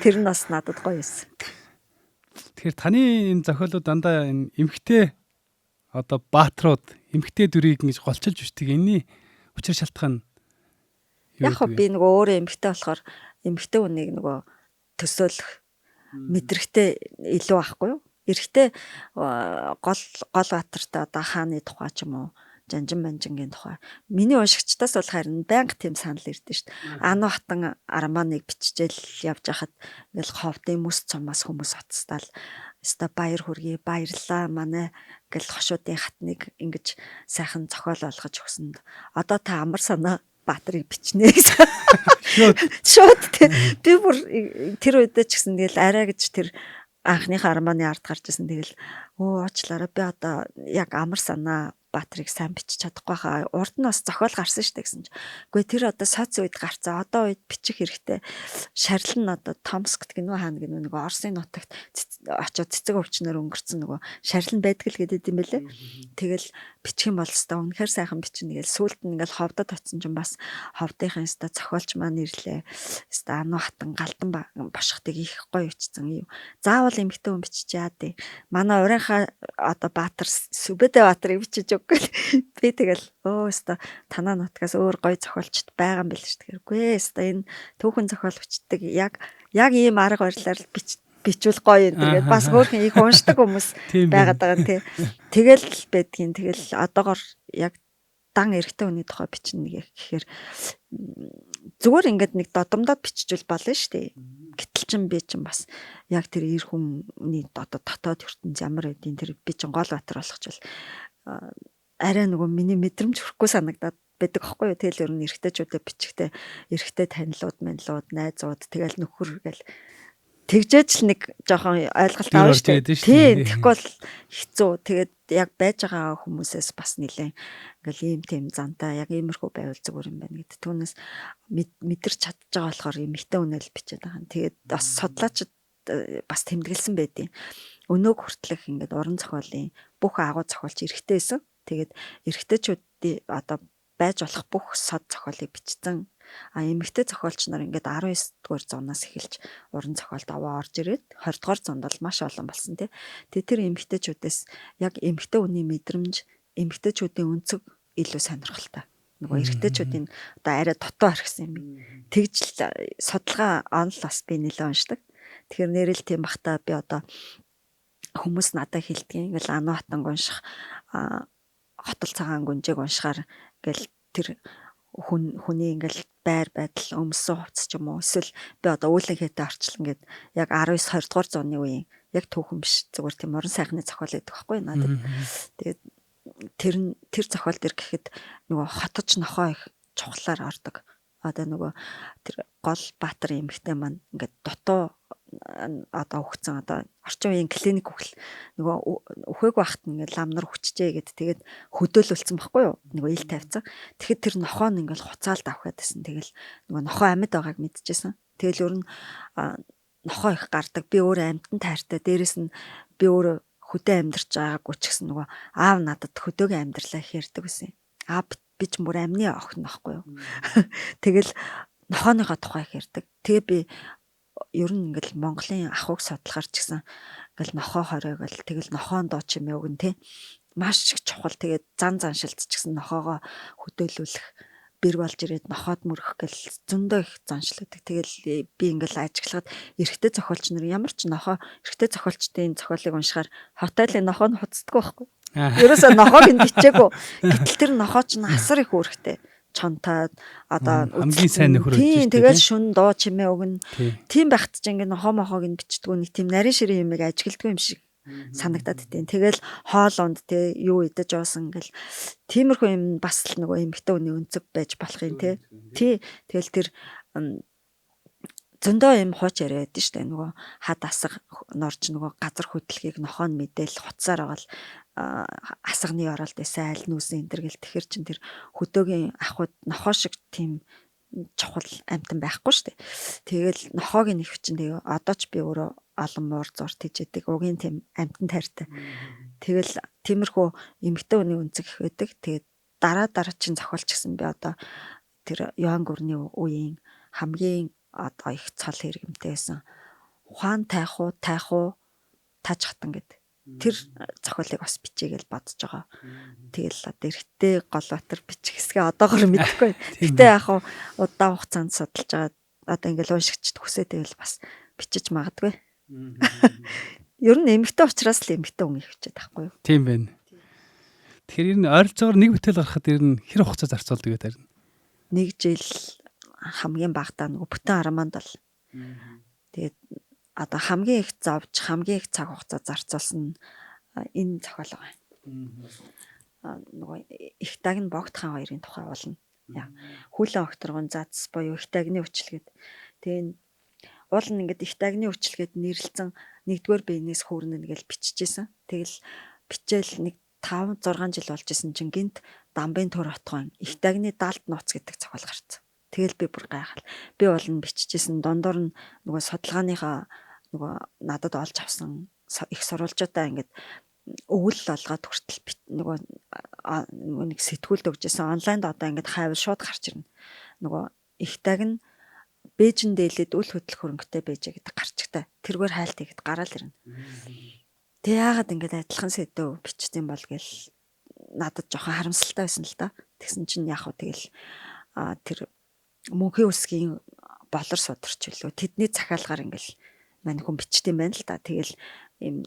Тэр нь бас надад гоё байсан. Тэгэхээр таны энэ зохиолууд дандаа энэ эмэгтэй одоо баатрууд, эмэгтэй дүрийг ингэж голчилж бичдэг. Энэний учир шалтгаан юу? Яг би нөгөө өөрөө эмэгтэй болохоор эмэгтэй хүнийг нөгөө төсөөлөх мэдрэгтэй илүү байхгүй юу? Эрэгтэй гол гол баатартай одоо хааны тухай ч юм уу, Жанжин манжингийн тухай. Миний уншигчдаас бол харин байнга тийм санал ирдэ шүү дээ. Ану хатан романыг биччихэл явж хахад ингээл ховдын мэс цумаас хүмүүс уцтаал өстой баяр хүргэе, баярлаа манай гэл хошуудын хатныг ингэж сайхан зохиол болгож өгсөнд одоо та амар санаа баатрыг бичнэ гэсэн. Шууд. Шууд тий. Би бүр тэр үедээ ч гэсэн тэгэл арай гэж тэр анхныхаа романы ард гарч ирсэн. Тэгэл өө уучлаарай, би одоо яг амар санаа баатрыг сайн бичиж чадахгүй хаа. Урд нь бас зохиол гарсан шүү дээ гэсэн чинь. Үгүй, тэр одоо соц үед гарцсан. Одоо үед бичих хэрэгтэй. Шарил нь одоо Томск гэнүү хаана гэнүү нөгөө Оросын нутагт очоод цэцэг өвчнөр өнгөрцөн нөгөө шарил нь байдаг л гэдэг юм бэлээ. Тэгэл бичих юм бол өстой үнэхээр сайхан бичнэ гэл сүүлд нь ингээл ховдод очсон чинь бас ховдынхын өстой зохиолч маань ирлээ. Өстой Ану хатан галдан бошготыг их гоё бичсэн юм. Заавал эмэгтэй хүн бичиж яа дээ. Манай урынхаа одоо баатар Сүбэдэ баатрыг бичиж өг гэл. Би тэгэл өө өстой танаа нутгаас өөр гоё зохиолчд байгаа юм байл шүү дээ. Үгүй ээ өстой энэ түүхэн зохиол бичдэг яг яг ийм арга барилаар л бичвэл гоё энэ төр гээд бас хөөрхөн их уншдаг хүмүүс байгаад байгаа юм тий. Тэгэл байдгийн. Тэгэл одоогор яг дан эрэгтэй хүний тухай бичнэ гэхээр зүгээр ингээд нэг додомдоод биччихвэл болно шүү дээ. Гэтэл чин би чин бас яг тэр эр хүний одоо дотоод ертөнц ямар байдیں۔ Тэр би чин гол баатар болгочвол арай нөгөө миний мэдрэмж хүрэхгүй санагдаад байдаг аахгүй юу. Тэгэл ер нь эрэгтэйчүүдэд бичихтэй эрэгтэй танилуд, манилуд, найзууд тэгэл нөхөр гэл тэгжээж л нэг жоохон ойлголт авна шүү дээ. Тийм, тэгэхгүй бол хэцүү. Тэгээд яг байж байгаа хүмүүсээс бас нэлээд ингээл ийм тийм зантай яг иймэрхүү байвал зүгээр юм байна гэдэг. Түүнээс мэдэрч чадж байгаа болохоор эмэгтэй үнэл бичээд байгаа юм. Тэгээд бас судлаачид бас тэмдэглэсэн байдیں۔ Өнөөг хүртэлх ингээд уран зохиолын бүх агуу зохиолч эрэгтэй байсан. Тэгээд эрэгтэйчүүдийн одоо байж болох бүх сод зохиолыг бичсэн. А эмэгтэй зохиолч нар ингээд 19 дугаар зуунаас эхэлж уран зохиолд аваа орж ирээд 20 дугаар зуунд бол маш олон болсон тий. Тэгээ тэр эмэгтэйчүүдээс яг эмэгтэй хүний мэдрэмж, эмэгтэйчүүдийн өнцөг илүү сонирхолтой. Нөгөө эрэгтэйчүүдийн одоо арай дутуу орхисон юм. Тэгж л судалгаа онол бас би нэлээд уншдаг. Тэгэхээр нэрэл тийм бахта би одоо хүмүүс надад хэлдгийг ингээл Ану хатанг унших, хотол цагаан гүнжээг уншихаар ингээл тэр хүн хүний ингээл байр байдал, өмссөн хувцас ч юм уу, эсвэл би одоо үүлэн хэтэ орчлон гээд яг 19 20 дугаар зууны үеийн Яг түүхэн биш. Зүгээр тийм морин сайхны зохиол гэдэг байхгүй надад. Тэгээд тэр нь тэр зохиол дэр гэхэд нөгөө хотож нохоо их чухлаар ордог. Одоо нөгөө тэр гол баатар эмэгтэй маань ингээд дутуу одоо өгцөн одоо орчин үеийн клиник үхэл нөгөө үхээгүй байхад ингээд лам нар хүчжээ гэд тэгээд хөдөөлүүлсэн байхгүй юу, нөгөө ил тавьсан. Тэгэхэд тэр нохоо нь ингээд хуцаалд авах гэдсэн. Тэгэл нөгөө нохоо амьд байгааг мэдчихсэн. Тэгэл өөр нь нохоо их гардаг. Би өөрөө амьтан тайртай. Дээрэс нь би өөрөө хөдөө амьдарч байгаагүй ч гэсэн нөгөө аав надад хөдөөгийн амьдралаа их ярьдаг байсан юм. Аа, би ч бүр амны охин байхгүй юу. Тэгэл нохооныхоо тухай их ярьдаг. Тэгээ би ер нь ингээл Монголын ахуйг судлахаар ч гэсэн ингээл нохоо хорой гэл, тэгэл нохоон доо чимээ өгөн те, маш их чухал. Тэгээд зан заншилт ч гэсэн нохоогоо хөдөөлүүлэх, бэр болж ирээд нохоод мөрөх гэл зөндөө их заншил өгдөг. Тэгэл би ингээл ажиглахад эрэгтэй зохиолч нар ямар ч нохоо, эрэгтэй зохиолчдын зохиолыг уншихаар хотелын нохоо нь хуцдаггүй байхгүй. Ерөөсөө нохоог нь бичээгүй. Гэтэл тэр нохоо ч асар их үүрэгтэй, чонтой одоо хамгийн сайн нөхөр. Тийм, тэгэл шүн дуу чимээ өгнө. Тийм байхад ч ингээ нохоо мохоог нь бичдэггүй, нэг тийм нарийн ширийн юмыг ажигладгүй юм шиг санагдаад идэв. Тэгэл хоол унд те, юу идэж уусан ингээл тиймэрхүү юм бас л нөгөө эмэгтэй хүний өнцөг байж болох юм те. Тий. Тэгэл тэр зөндөө юм хууч яриа байдсан шүү дээ. Нөгөө хад асга норж нөгөө газар хөдлөхийг нохоо нь мэдээл хуцаар байгаа л асганы оролд байсан айл нүүсэн энэ төр гэл. Тэгэхээр чин тэр хөдөөгийн ахуйд нохоо шиг тийм чухал амтан байхгүй шүү дээ. Тэгэл нохоог нь их чинь тэгээ одоо ч би өөрөө олон муур зур тэжээдэг. Угийн тийм амтан тайртай. Тэгэл тиймэрхүү эмэгтэй хүний өнцөг их байдаг. Тэгээд дараа дараа чинь зохиолч гэсэн би одоо тэр Юан гүрний үеийн хамгийн одоо их цол хэрэгэмтэй байсан Хуан тайхуу тайхуу таж хатан гэдэг тэр зохиолыг бас бичээгээл бодож байгаа. Тэгэл одоо эрэгтэй гол баатар бичих хэсгээ одоогор мэдэхгүй. Гэтэ яг хуу удаан хугацаанд судалж байгаа, одоо ингээл уншигчд хүсээ тэгэл бас бичиж магадгүй. Ер нь эмэгтэй учраас л эмэгтэй хүн их бичээд байхгүй юу? Тийм байна. Тэгэхээр ер нь ойролцоогоор нэг бүтээл гаргахад ер нь хэр хугацаа зарцуулдаг вэ тарина? Нэг жил хамгийн багадаа нөгөө бүтэн романд бол. Тэгээд одоо хамгийн их зовж, хамгийн их цаг хугацаа зарцуулсан энэ зохиол байгаа. Нөгөө их даг нь Богд хаан хоёрын тухай болно. Хүлэн огторгон зац буюу их дагны үчлэгэд. Тэгээ уул нь ингээд их дагны үчлэгэд нэрлэлсэн нэгдүгээр биенээс хүүрнэ гэл биччихсэн. Тэгэл бичээл нэг 5 6 жил болж исэн чинь гинт Дамбын төр отгон их дагны далд нууц гэдэг зохиол гарцсан. Тэгэл би бүр гайхал. Би бол нь биччихсэн, дундуур нь нөгөө судалгааныхаа нөгөө надад олж авсан их сурвалжуудаа ингээд өгөл олгоод хүртэл нөгөө нэг сэтгүүлд өгчээсэн. Онлайнд одоо ингээд хайвал шууд гарч ирнэ. Нөгөө их даг нь Бээжин дээлээд үл хөдлөх хөрөнгөтэй байжээ гэдэг гарчигтай. Тэргээр хайлт хийгээд гараал ирнэ. Тэг яагаад ингээд адилхан сэдв бичсэн бол гэл надад жоохон харамсалтай байсан л да. Тэгсэн чинь яг хөө тэгэл тэр мөнхийн үсгийн болор сударч билүү. Тэдний захиалгаар ингээл мань хүн бичдэг юм байна л да. Тэгэл ийм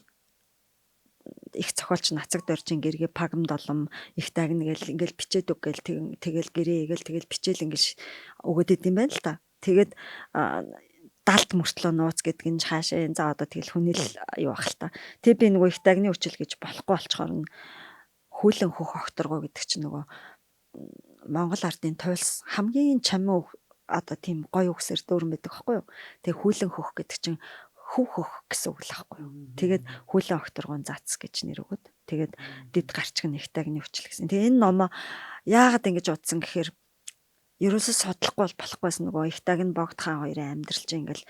их зохиолч нацаг доржин гэргээ пагам долом их дагна гэл ингээл бичээд үг гэл тэгэл гэрээ гээл тэгэл бичээл ингээл өгөөд идэм байх л да. Тэгээд далд мөртлөө нууц гэдэг нь хаашаа за одоо тэгэл хүний л юу ах л та. Тэг би нөгөө их дагны үчил гэж болохгүй болчоор нь хүлэн хөх огторгоо гэдэг чинь нөгөө Монгол ардын туйлс хамгийн чамин одоо тийм гоё үгсээр дүүрэн байдаг байхгүй юу. Тэг хүлэн хөх гэдэг чинь хөв хөх гэсэн үг л байхгүй юу. Тэгээд хүлэн огторгоон зац гэж нэр өгöd. Тэгээд дэд гарчиг нэг тагны хүчил гэсэн. Тэгээ энэ номоо яагаад ингэж утсан гэхээр ерөөсөө судлахгүй бол болохгүйсэн, нөгөө их даг нь Богд хаан хоёрын амьдрал чинь ингээл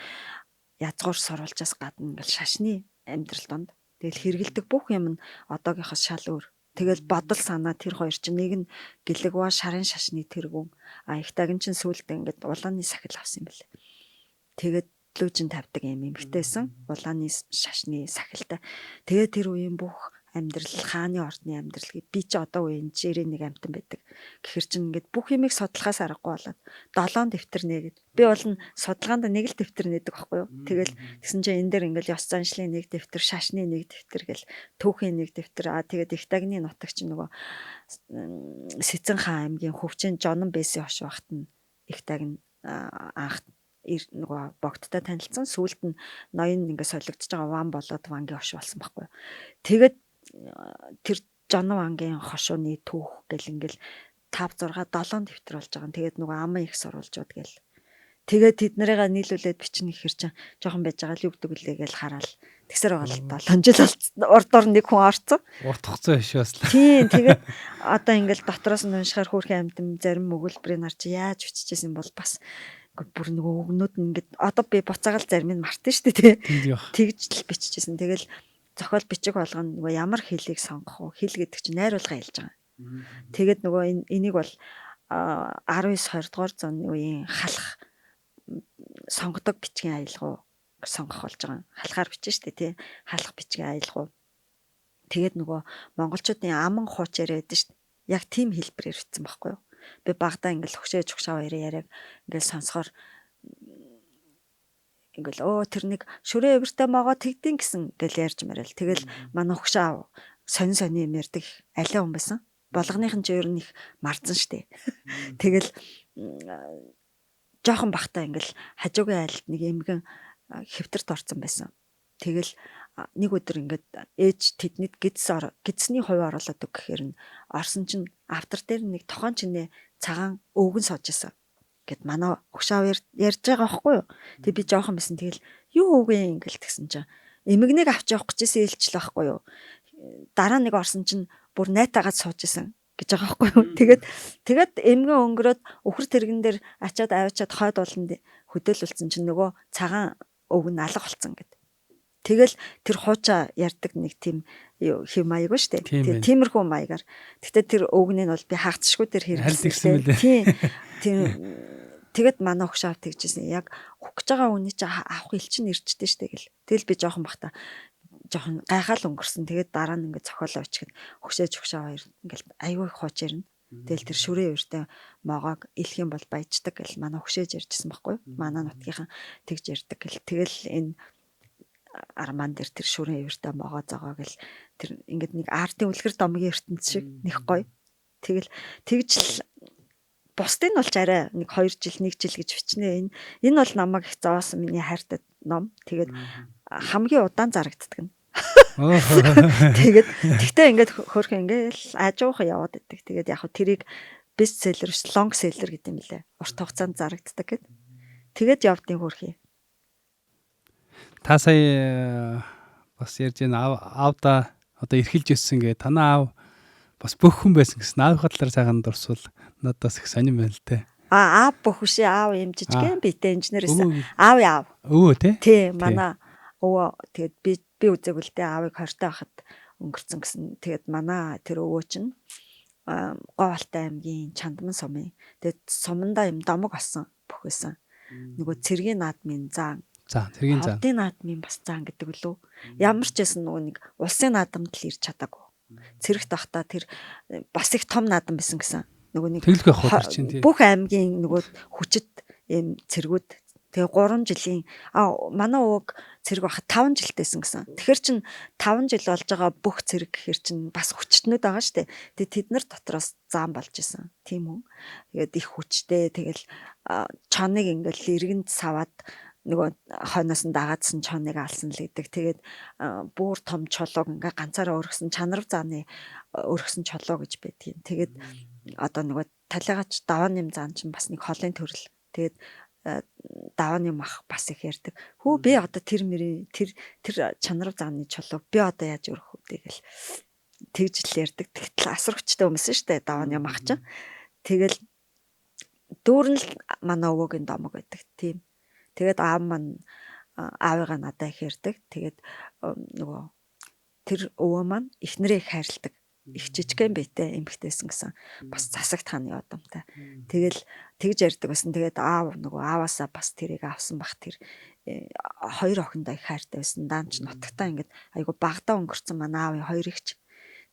язгуур сурвалжаас гадна ингээл шашны амьдрал донд. Тэгэл хэрэгэлдэг бүх юм нь одоогийнхоос шал өөр. Тэгэл бодол санаа тэр хоёр чинь нэг нь гэлэгва шарын шашны тэргүүн. А их даг нь чинь сүүлдээ ингээд улааны сахил авсан юм бэлээ. Тэгээд лүүжин тавьдаг юм эмэгтэйсэн улааны шашны сахилтай. Тэгээд тэр үеийн бүх амьдрал, хааны ордны амьдрал би чи одоо үеийн 91 амтан байдаг. Гэхэр чин ингээд бүх юмыг судлахаас аргагүй болоод 7 дэвтэр нээгээд, би бол нь судалгаанд нэг л дэвтэр нээдэг байхгүй юу. Тэгэл тэгсэн чинь энэ дээр ингээд ёс заншлын нэг дэвтэр, шашны нэг дэвтэр гэл, түүхийн нэг дэвтэр, аа тэгээд их дагны нутаг чинь нөгөө Сэцэн хаан аймгийн хөвчин Жонон Бэсийн хошуу багт нь их даг нь анх Нөгөө богдтой танилцсан. Сүүлд нь ноён ингээ солигдож байгаа ван болоод вангийн хошуу болсон байхгүй юу. Тэгээд тэр Жон вангийн хошууны түүх гэл ингээл 5 6 7 дэвтэр болж байгаа. Тэгээд нөгөө аман их сурвалжууд гэл. Тэгээд тэд нарыгаа нийлүүлээд бичнэ гэхэр чинь жоохон байж байгаа л юу гэдэг үлээ гээл хараал. Тэгсэр байгаа л 7 жил болцсон. Урд нэг хүн орцсон. Урт хугацаа биш бас л. Тийм, тэгээд одоо ингээл дотроос нь уншихаар хөөрхөн амьтан зарим өгүүлбэрийг нар чи яаж биччихсэн бол бас бүр нөгөө өгнүүд нь ингээд одоо би буцаагаал зарим нь мартсан шүү дээ, тий. Тэгж л биччихсэн. Тэгэл зохиол бичиг болгоно нөгөө ямар хэлийг сонгох вэ? Хэл гэдэг чинь найруулга хэлж байгаа. Тэгээд нөгөө энийг бол 19 20 дугаар зууны үеийн халах сонгодог бичгийн аялгау сонгох болж байгаа. Халахаар бичнэ шүү дээ, тий. Халах бичгийн аялгау. Тэгээд нөгөө монголчуудын аман хууч яриа байдаг шүү дээ. Яг тийм хэлбэрээр бичсэн байхгүй юу? Би багадаа ингээл хөшөө чугшаа хоёрын яриаг ингээл сонсохоор ингээл өө тэр нэг шүрээ эвэртэй могоо тэгдин гэсэн гэл ярьж марил. Тэгэл манай хөшөө аав сонин сонин юм ярьдаг алиа хүн байсан. Болгоных нь ч ер нь их марзан штэ. Тэгэл жоохон бахтаа ингээл хажуугийн айлд нэг эмгэн хэвтэрт орсон байсан. Тэгэл нэг өдөр ингээд ээж тэднийд гидсний хувь оруулаад өг гэхээр нь орсон чинь автор дээр нэг тохон чинээ цагаан өвгөн сууж исэн гэд манай өгшаав ярьж байгаа байхгүй юу. Тэг би жоохон байсан. Тэгэл юу өвгөн ингээл тэгсэн чинь эмгнийг авч явах гэжсэн илчлээ байхгүй юу. Дараа нэг орсон чинь бүр найтаагаад сууж исэн гэж байгаа байхгүй юу. Тэгээд эмгэн өнгөрөөд өхөр тэрэгэн дээр ачаад аваачаад хойд ууланд хөдөөлүүлсэн чинь нөгөө цагаан өвгөн алга болцсон гэд. Тэгэл тэр хуучаа ярьдаг нэг тийм хэв маяг ба штэ. Тэгээ тиймэрхүү маягаар. Гэтэ тэр өвгнийг бол би хаагцшгүй тэр хэрэглэсэн. Тийм. Тийм. Тэгэд манай өгш аав тэгжсэн. Яг өгөх гэж байгаа үний чи авах ил чинь ирчтэй штэ гэл. Тэгэл би жоохон бахта жоохон гайхаал өнгөрсөн. Тэгээд дараа нь ингээд зохиолоо бичихэд хөшөөж өгшөө хоёр ингээд аюу их хууч ярина. Тэгэл тэр шүрээ өртөө могоог илэх юм бол баяждаг гэл манай хөшөөж ярьжсэн байхгүй юу? Манай нутгийнхан тэгж ярьдаг гэл. Тэгэл энэ арман дээр тэр шүрэн эвэртэй могоо зогоо гэл тэр ингээд нэг артын үлгэр домгийн ертөнц шиг нэг гоё. Тэгэл тэгж л бусдын нь бол ч арай нэг 2 жил 1 жил гэж бичнэ. Энэ бол намайг их зовоосон миний хайртай ном. Тэгээд хамгийн удаан зарагддаг нь. Тэгээд тэгтээ ингээд хөөрхөн ингээл ажуухан яваад идэг. Тэгээд яг хөө тэрийг best seller биш long seller гэдэг юм лээ. Урт хугацаанд зарагддаг гэд. Тэгээд явдیں۔ хөөрхий. Та сая бас ярьж байна аавда одоо эрхэлж өссөн гэ. Танаа аав бас бүх хүн байсан гэсэн. Аавынхаа талаар сайхан дурсвал надад бас их сонирн байна л те. А аав бүх үшээ аав юм жижигэн битэй инженер байсан. Аав аав. Өвөө те. Тий, манай өвөө тэгээд би үзээгүй л дээ аавыг 20 таа хахад өнгөрцөн гэсэн. Тэгээд манай тэр өвөө чинь Говьалтай аймгийн Чандман сумын. Тэгээд сумандаа юм домог олсон бүх байсан. Нөгөө цэргийн наадмын заан. За, цэргийн заан. Хотын наадмын бас заан гэдэг лөө. Ямар ч байсан нөгөө нэг улсын наадамд л ирж чадаагүй. Цэрэгт байхдаа тэр бас их том наадам байсан гэсэн. Нөгөө нэг Тэглэх байх уу чинь тий. Бүх аймгийн нөгөө хүчит юм цэргүүд тэгээ 3 жилийн манай өвөг цэрэг байхад 5 жилтэйсэн гэсэн. Тэгэхээр чин 5 жил болж байгаа бүх цэрэг гэхэр чин бас хүчтнүүд байгаа штэ. Тэгээ тэд нар дотроос заан болж исэн. Тийм үү. Тэгээд их хүчтэй тэгэл чоныг ингээл иргэнд саваад нөгөө хойноос нь дагаадсан чоныг алсан л гэдэг. Тэгээд бүр том чулууг ингээ ганцаараа өргөсөн чанар зааны өргөсөн чулуу гэж байдгийн. Тэгээд одоо нөгөө талигач давааны зан чинь бас нэг холын төрөл. Тэгээд давааны мах бас их ярьдаг. Хүү би одоо тэр мөрийн тэр тэр чанар зааны чулуу би одоо яаж өргөх вэ гэл тэгж л ярьдаг. Тэгтэл асар хүчтэй өмсөн штэ давааны мах чинь. Тэгэл дүүрэн л манай өвөөгийн домог байдаг. Тийм. Тэгээд аав маань аавыгаа надад их ярьдаг. Тэгээд нөгөө тэр өвөө маань эхнэрээ их хайрладаг. Их жижигхэн биетэй эмхтэйсэн гэсэн. Бас засагт хааны удамтай. Тэгэл тэгж ярьдаг байсан. Тэгээд аав нөгөө ааваасаа бас тэрийг авсан бах тэр хоёр охиндоо их хайртай байсан. Даан ч нутагтаа ингээд айгу багадаа өнгөрцөн манай аавын хоёр ихч.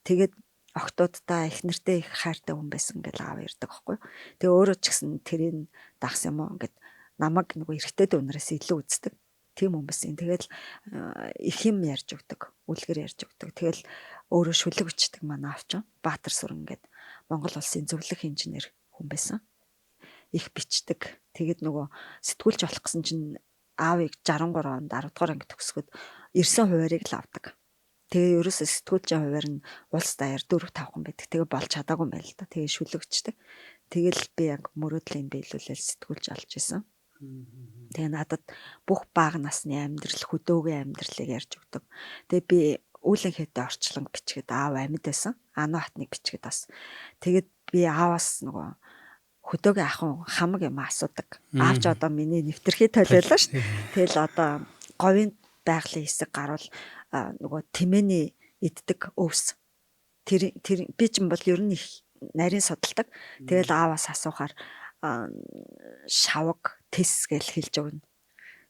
Тэгээд охтуудтай их нэртэй их хайртай хүн байсан гэж аав ярьдаг байхгүй. Тэгээ өөрөө ч гэсэн тэрийг дагсан юм уу ингээд намайг нөгөө эрэгтэй дүүнрээс илүү үздэг. Тийм хүн байсан. Тэгэл их юм ярьж өгдөг. Үлгэр ярьж өгдөг. Тэгэл өөрөө шүлэг өчтдөг манай аав чинь. Баатар сүрэн гээд Монгол улсын зөвлөх инженер хүн байсан. их бичдэг. Тэгээд нөгөө сэтгүүлч болох гэсэн чинь аавыг 63 онд 10 дугаар анги төгсгöd ирсэн хуваарийг л авдаг. Тэгээ ерөөсөө сэтгүүлчийн хуваар нь улс даяар 4 5 хүн байдаг. Тэгээ болж чадаагүй юм байна л да. Тэгээ шүлэгчдэг. Тэгэл би яг мөрөөдлийн биелүүлэл сэтгүүлч олж исэн. Тэгээ надад бүх бага насны амьдрал, хөдөөгийн амьдралыг ярьж өгдөг. Тэгээ би үүлэн хэдэ орчлон бичгээд аав амьд байсан. Ану хатныг бичгээд бас. Тэгээд би ааваас нөгөө хөдөөгийн ахын хамаг юм асуудаг. Аав ч одоо миний нэвтэрхий толиолоо шүү. Тэгэл одоо говийн байгалийн хэсэг гарвал нөгөө тэмээний иддэг өвс. Тэр тэр би ч юм бол ер нь их нарийн судалдаг. Тэгэл ааваас асуухаар шавг тэс гэж хэлж өгнө.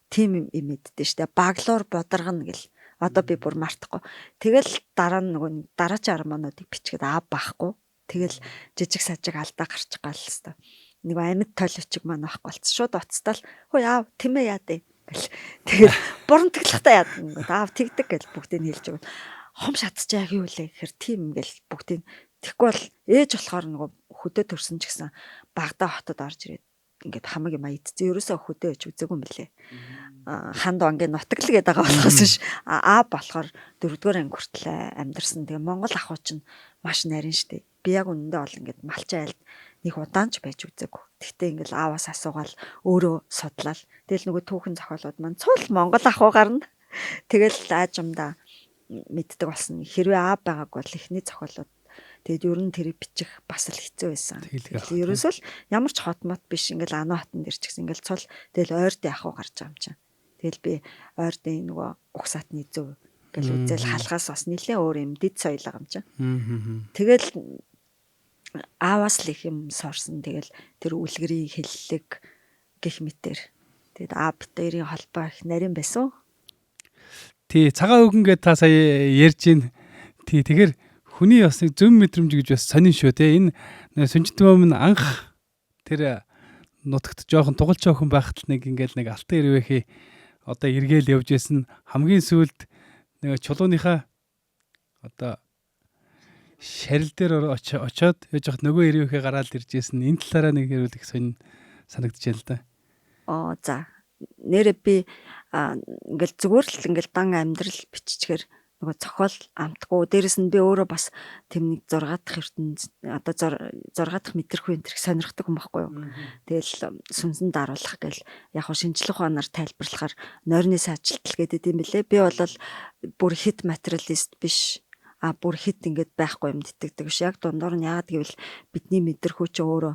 Тийм юм иддэг штэ. Баглуур бударгана гэл. Одоо би бүр мартахгүй. Тэгэл дараа нь нөгөө дараачийн армануудыг бичгээд аав байхгүй. Тэгэл жижиг сажиг алдаа гарч гал хэвээр. Нэг амьд толивчиг маань байхгүй болц. Шууд уцтаал хөөе аав тэмээ яа дээ гэл. Тэгэл бурамтгалахтаа яадаг. Аав тэгдэг гэл бүгдийг хэлж өгнө. Хом шатчих яг юу лээ гэхээр тийм гэл бүгдийг. Тэгэхгүй бол ээж болохоор нөгөө хөдөө төрсөн ч гэсэн Багдаа хотод орж ирээд ингээд хамаг юм идсэн. Ерөөсөө хөдөө ээж үзээгүй юм лээ. Ханд онгийн нутагл гэдэг байгаа болохоос биш. Аа болохоор дөрөвдүгээр анги хүртэл амьдарсан. Тэгээ Монгол ахуй чинь маш нарийн штэ. Би яг үнэндээ бол ингээд малчин айлд нэг удаан ч байж үзээгүй. Тэгтээ ингээл ааваас асуугаал өөрөө судлал. Тэгэл нөгөө түүхэн зохиолууд маань цул Монгол ахуй гарна. Тэгэл аажимдаа мэддэг болсон. Хэрвээ аав байгаагүй бол эхний зохиолууд. Тэгээд ер нь тэрийг бичих бас л хэцүү байсан. Тэгэл ерөөсөө л ямар ч хот мот биш ингээл ану хатан дээр ч гэсэн ингээл цул тэгэл ойрд яах уу гарч байгаа юм чинь. Тэгэл би ойрдын нөгөө угсаатны зөв гэл үзэл халахаас бас нэлээ өөр юм дид соёл байгаа юм чинь. Тэгэл ааваас л их юм сорсон. Тэгэл тэр үлгэрийн хэллэг гих мэтэр. Тэгэд аав бит хоёрын холбоо их нарийн байсан. Тий, цагаан үгэн гээд та сая ярьж гин. Тий, тэгэхээр хүний бас нэг зөв мэдрэмж гэж бас сонин шүү те. Энэ сүнжтгөөм нь анх тэр нутагт жоохон тугалч охин байхад л нэг ингээл нэг алтан ирвэхий одоо эргээл явж исэн, хамгийн сүүлд нэг чулууныхаа одоо шарил дээр очоод яж хат нөгөө ирвэхээ гараад ирж исэн. Энэ талаараа нэг хэрүүл их сонин санагдаж байна л да. Оо за. Нэрэ би ингээл зүгээр л ингээл дан амьдрал биччихээр нөгөө зохиол амтгүй. Дээрэс нь би өөрөө бас тэм нэг 6 дахь ертөнц одоо 6 дахь мэдрэхүй энэ тэрх сонирхдаг юм баггүй юу. Тэгэл сүнсэн даруулах гэл яг хуу шинжлэх ухаанаар тайлбарлахаар нойрны саажилтал гэдэг юм бэлээ. Би бол бүр хит материалист биш, а бүр хит ингээд байхгүй юм итгэдэг биш. Яг дундуур нь яагаад гэвэл бидний мэдрэхүй чи өөрөө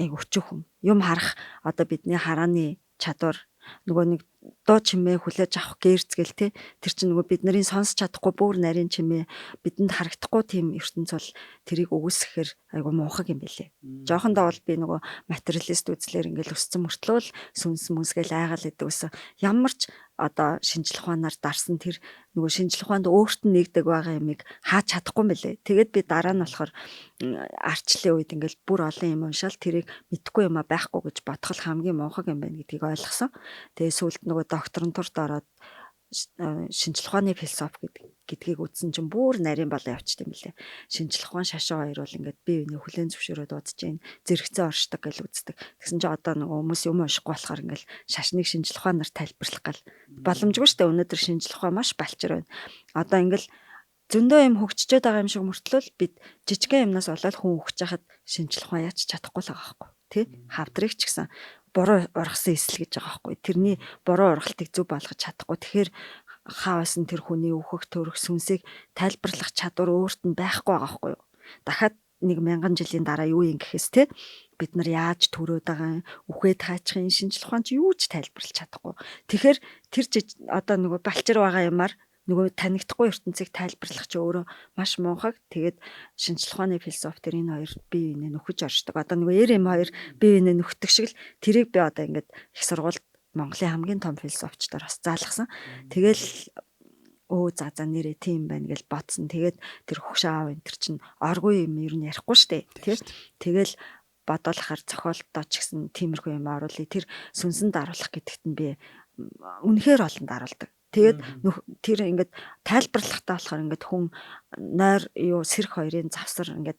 яг өчүүхэн юм харах одоо бидний харааны чадвар нөгөө нэг дуу чимээ хүлээж авах гэрц гэл те, тэр чинь нөгөө бидний сонсч чадахгүй бүр нарийн чимээ, бидэнд харагдахгүй тийм ертөнц бол тэрийг үгүйсгэхээр айгу муухай юм бэлээ. Жохондоо бол би нөгөө материалист үзлэр ингээл өссөн мөртлөө л сүнс мүнсгээл айгаал идэг гэсэн. Ямар ч одоо шинжлэх ухаанаар дарсан тэр нөгөө шинжлэх ухаанд өөрт нь нэгдэг байгаа юмыг хааж чадахгүй юм бэлээ. Тэгээд би дараа нь болохоор арчлын үед ингээл бүр олон юм уншаал тэрийг мэдхгүй юм а байхгүй гэж бодох л хамгийн муухай юм байна гэдгийг ойлгосон. Тэгээд сүүлд нөгөө докторантурт ороод шинжлэх ухааны философи гэдгийг үзсэн чинь бүр нарийн болоо явчихд юм лээ. Шинжлэх ухаан шашин хоёр бол ингээд бие биенээ хүлээн зөвшөөрөөд удаж гин зэрэгцээ оршдог гэж үздэг. Тэгсэн чинь одоо нөгөө хүмүүс юм уншихгүй болохоор ингээд шашныг шинжлэх ухаанаар тайлбарлах гал боломжгүй шүү дээ. Өнөөдөр шинжлэх ухаан маш балчир байна. Одоо ингээд зөндөө юм хөгжчөөд байгаа юм шиг мөртлөө бид жижигхэн юмнаас болоод хүн хөгж хахад шинжлэх ухаан яаж чадахгүй л байгаа байхгүй тий. Хавдрыг ч гэсэн буруу ургасан эсэл гэж байгаа байхгүй. Тэрний буруу ургалтыг зөв болгож чадахгүй. Тэгэхээр хаасан тэр хүний өөхөх төрөх сүнсийг тайлбарлах чадвар өөрт нь байхгүй байгаа байхгүй юу. Дахиад нэг мянган жилийн дараа юу юм гэхээс те, бид нар яаж төрөөд байгаа юм, үхээд хаачих юм, шинжлэх ухаан чи юу ч тайлбарлаж чадахгүй. Тэгэхээр тэр одоо нөгөө балчир байгаа юмар нөгөө танигдахгүй ертөнцийг тайлбарлах чи өөрөө маш муухай. Тэгээд шинжлэх ухааны философи тэр энэ хоёр бие биенээ нөхөж оршдог. Одоо нөгөө эр эм хоёр бие биенээ нөхдөг шиг л тэрийг би одоо ингээд их сургуульд Монголын хамгийн том философчдоор бас заалгасан. Тэгэл өө за за нэрээ тийм байна гэж бодсон. Тэгээд тэр хөгш аав энэ төр чинь оргүй юм ер нь ярихгүй штэ. Тэ. Тэгэл бодоолохоор зохиолдоо ч гэсэн тиймэрхүү юм оруулъя. Тэр сүнсэн даруулах гэдэгт нь би үнэхээр олон даруулдаг. Тэгээд тэр ингээд тайлбарлахтаа болохоор ингээд хүн нойр юу сэрх хоёрын завсар ингээд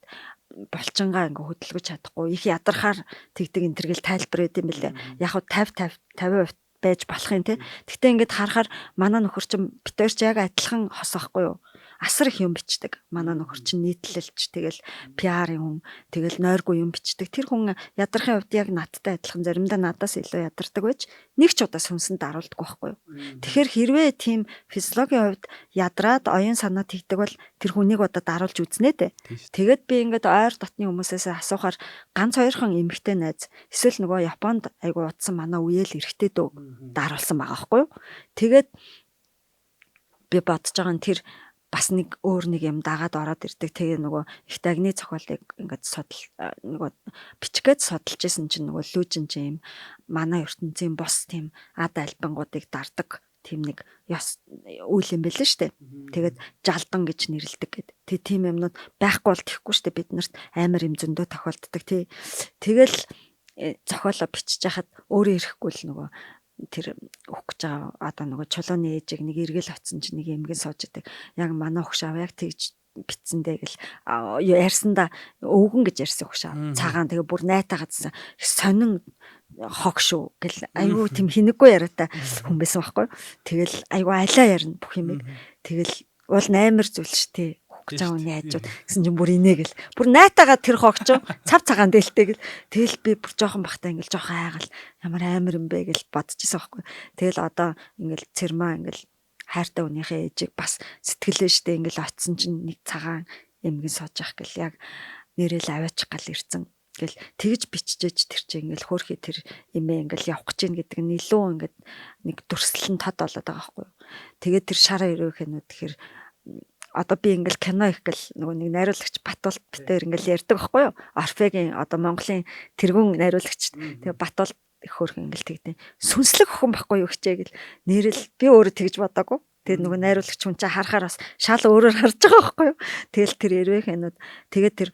Булчингаа ингээ хөдөлгөж чадахгүй их ядархаар тэгдэг энэ төр гэл тайлбар өгд юм бэлээ. Яг хав 50 50 50% байж болох юм те. Гэтэ ингээд харахаар манай нөхөр чинь бит хоёр чи яг адилхан хос ахгүй юу? Асар их юм бичдэг. Манай нөхөр чинь нийтлэлч, тэгэл PR-ын хүн, тэгэл нойргүй юм бичдэг. Тэр хүн ядархын хувьд яг надтай адилхан, заримдаа надаас илүү ядардаг байж нэг ч удаа сүнсэнд даруулдаггүй байхгүй юу? Тэгэхээр хэрвээ тийм физиологийн хувьд ядраад оюун санаа тэгдэг бол тэр хүнийг одоо даруулж үзнэ дээ. Тэгээд би ингээд ойр дотны хүмүүсээс асуухаар ганц хоёрхан эмэгтэй найз эсвэл нөгөө Японд айгу удсан манай үеэл эрэгтэй дүү даруулсан байгаа байхгүй юу? Тэгээд би бодож байгаа нь тэр бас нэг өөр нэг юм дагаад ороод ирдэг. Тэгээ нөгөө их дагны зохиолыг ингээд судал нөгөө бичих гээд судалж исэн чинь нөгөө лүүжин чинь юм манай ертөнцийн бос тийм ад альбангуудыг дардаг тийм нэг ёс үйл юм бэлэн штэ. Тэгээд жалдан гэж нэрлэдэг гэд. Тэг тийм юмнууд байхгүй бол тэхгүй штэ, бид нарт амар юм зөндөө тохиолддог тий. Тэгэл зохиолоо бичиж хахад өөрөө ирэхгүй л нөгөө тэр өгөх гэж байгаа одоо нөгөө чулууны ээжийг нэг эргэл очсон чинь нэг эмгэн сууж идэг. Яг манай өгш аав яг тэгж битсэндээ гэл ярьсанда өвгөн гэж ярьсан өгш аав. Цагаан тэгээ бүр найтаагаадсан. Сонин хог шүү гэл айгүй тийм хинэггүй яриатай хүн байсан байхгүй. Тэгэл айгүй алиа ярина бүх юмыг. Тэгэл уул амар зүйл ш тий гэж байгаа хүний хажууд гэсэн чинь бүр инээгэл бүр найтагаа тэр хогч цав цагаан дээлтэй гэл. Тэгэл би бүр жоохон бахтаа ингээл жоохон айгал ямар амар юм бэ гэл бодчихсон байхгүй. Тэгэл одоо ингээл цэрмаа ингээл хайртай хүнийхээ ээжийг бас сэтгэлээ штэ ингээл очисон чинь нэг цагаан эмгэн сууж ах гэл яг нэрэл аваачих гал ирцэн гэл тэгж биччихэж тэр чинь ингээл хөөрхий тэр эмээ ингээл явах гэж гин гэдэг нь илүү ингээд нэг дүрслэн тод болоод байгаа байхгүй юу. Тэгээд тэр шараа өрөөхэнүүд тэгэхээр одоо би ингээл кино их гэл нөгөө нэг найруулагч Батулт битээр ингээл ярьдаг байхгүй юу? Орфегийн одоо Монголын тэргүүн найруулагч. Тэгээ Батулт их хөөрхөн ингээл тэгдэ. Сүнслэг охин байхгүй юу хчээ гэл нэрэл би өөрөө тэгж бодоагүй. Тэгээд нөгөө найруулагч хүн чинь харахаар бас шал өөрөөр харж байгаа байхгүй юу? Тэгэл тэр эрвэхэнүүд тэгээд тэр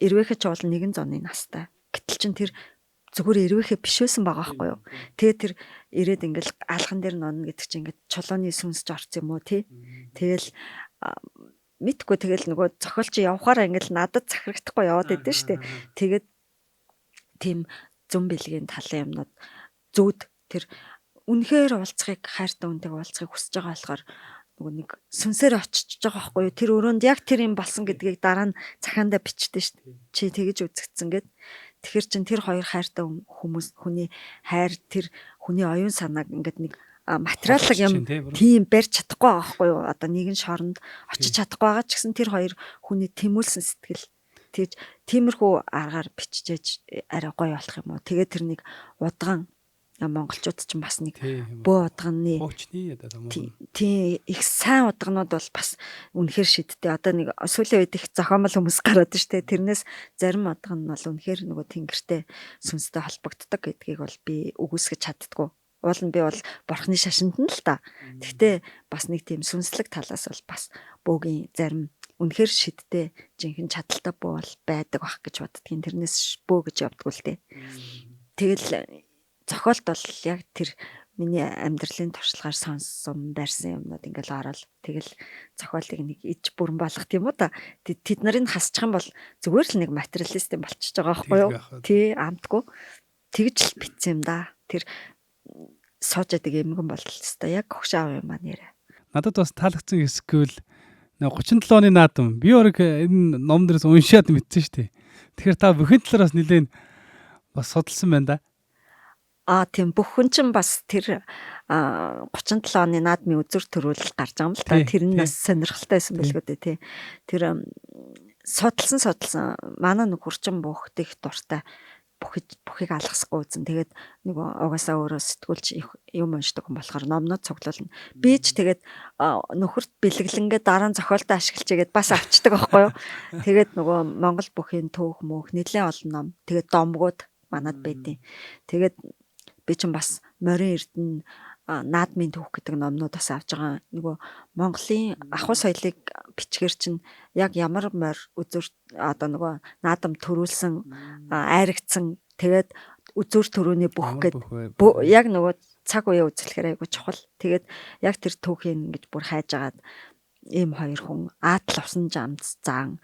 эрвэхэ ч бол нэгэн зуны настай. Гэтэл чин тэр зүгээр эрвэхэ биш байсан байгаа байхгүй юу? Тэгээд тэр ирээд ингээл алхан дээр нонно гэдэг чинь ингээд чулууны сүнсж орсон юм уу тий? Тэгэл мэдгүй тэгэл нөгөө зохиолч явхаараа ингээл надад захирагдахгүй яваад идэв штэ. Тэгээд тийм зүн бэлгийн талын юмнууд зүүд тэр үнэхээр уулзахыг хайртай үнтэйг уулзахыг хүсэж байгаа болохоор нөгөө нэг сүнсээр очиж байгаа байхгүй юу? Тэр өрөөнд яг тэр юм болсон гэдгийг дараа нь захаандаа бичдэг штэ. Чи тэгэж үзэгдсэн гэд. Тэгэхээр чин тэр хоёр хайртай хүмүүс хүний хайр тэр хүний оюун санааг ингээд нэг материаллык юм тийм барьж чадахгүй байгаа байхгүй юу? Одоо нэгэн шоронд очиж чадахгүй байгаа ч гэсэн тэр хоёр хүний тэмүүлсэн сэтгэл тэгж тиймэрхүү аргаар биччихэж арай гоё болох юм уу? Тэгээд тэр нэг удган монголчууд ч бас нэг бөө удганы тийм их сайн удганууд бол бас үнэхээр шидтэй. Одоо нэг сүүлийн үед их зохиомол хүмүүс гараад штэ. Тэрнээс зарим удган нь бол үнэхээр нөгөө тэнгэртэй сүнстэй холбогддог гэдгийг бол би үгүйсгэж чаддгүй. Уул нь би бол бурхны шашинд нь л та. Гэхдээ бас нэг тийм сүнслэг талаас бол бас бөөгийн зарим үнэхээр шидтэй жинхэнэ чадaltaй бөө бол байдаг бах гэж боддгийн. Тэрнээс бөө гэж явдггүй л дээ. Тэгэл зохиолт бол яг тэр миний амьдралын туршлагаар сонссон барьсан юмнууд ингээл ороод тэгэл зохиолыг нэг иж бүрэн болгох юм уу та. Тэд нарыг хасчих юм бол зүгээр л нэг материалист юм болчихж байгаа байхгүй юу? Тий, амтгүй. Тэгж л битсэн юм да. Тэр сууж яадаг эмгэн бол өстой яг хөгш аав юм аа нэрэ. Надад бас таалагдсан хэсгүүл 37 оны наадам. Би орог энэ ном дээрс уншаад мэдсэн шүү дээ. Тэгэхээр та бүхэн талаар бас нэлээд бас судалсан байна да. Аа тийм, бүх хүн чинь бас тэр 37 оны наадмын үзүр төрүүл гарч байгаа юм л та. Тэр нь бас сонирхолтой байсан байлгүй дээ тий. Тэр судалсан манай нэг хурчин бүх их дуртай бүхийг алгасахгүй үзэн. Тэгээд нөгөө угаасаа өөрөө сэтгүүлч юм уншдаг хүн болохоор номнууд цуглуулна. Би ч тэгээд нөхөрт бэлэглэнгээ дараа нь зохиолдоо ашиглаж игээд бас авчдаг байхгүй юу. Тэгээд нөгөө Монгол бүхийн түүх мөнх нэлээд олон ном. Тэгээд домгууд манад байдیں۔ Тэгээд би ч бас морин эрдэнэ наадмын түүх гэдэг номнууд бас авч байгаа. Нөгөө Монголын ахуй соёлыг бичгээр чинь яг ямар морь үзүр одоо нөгөө наадам төрүүлсэн айрагдсан тэгээд үзүр төрөөний бүх гэд яг нөгөө цаг үеэ үзлэхээр айгу чухал. Тэгээд яг тэр түүхийг ингэж бүр хайж агаад Ийм хоёр хүн Аатал усан жамц заан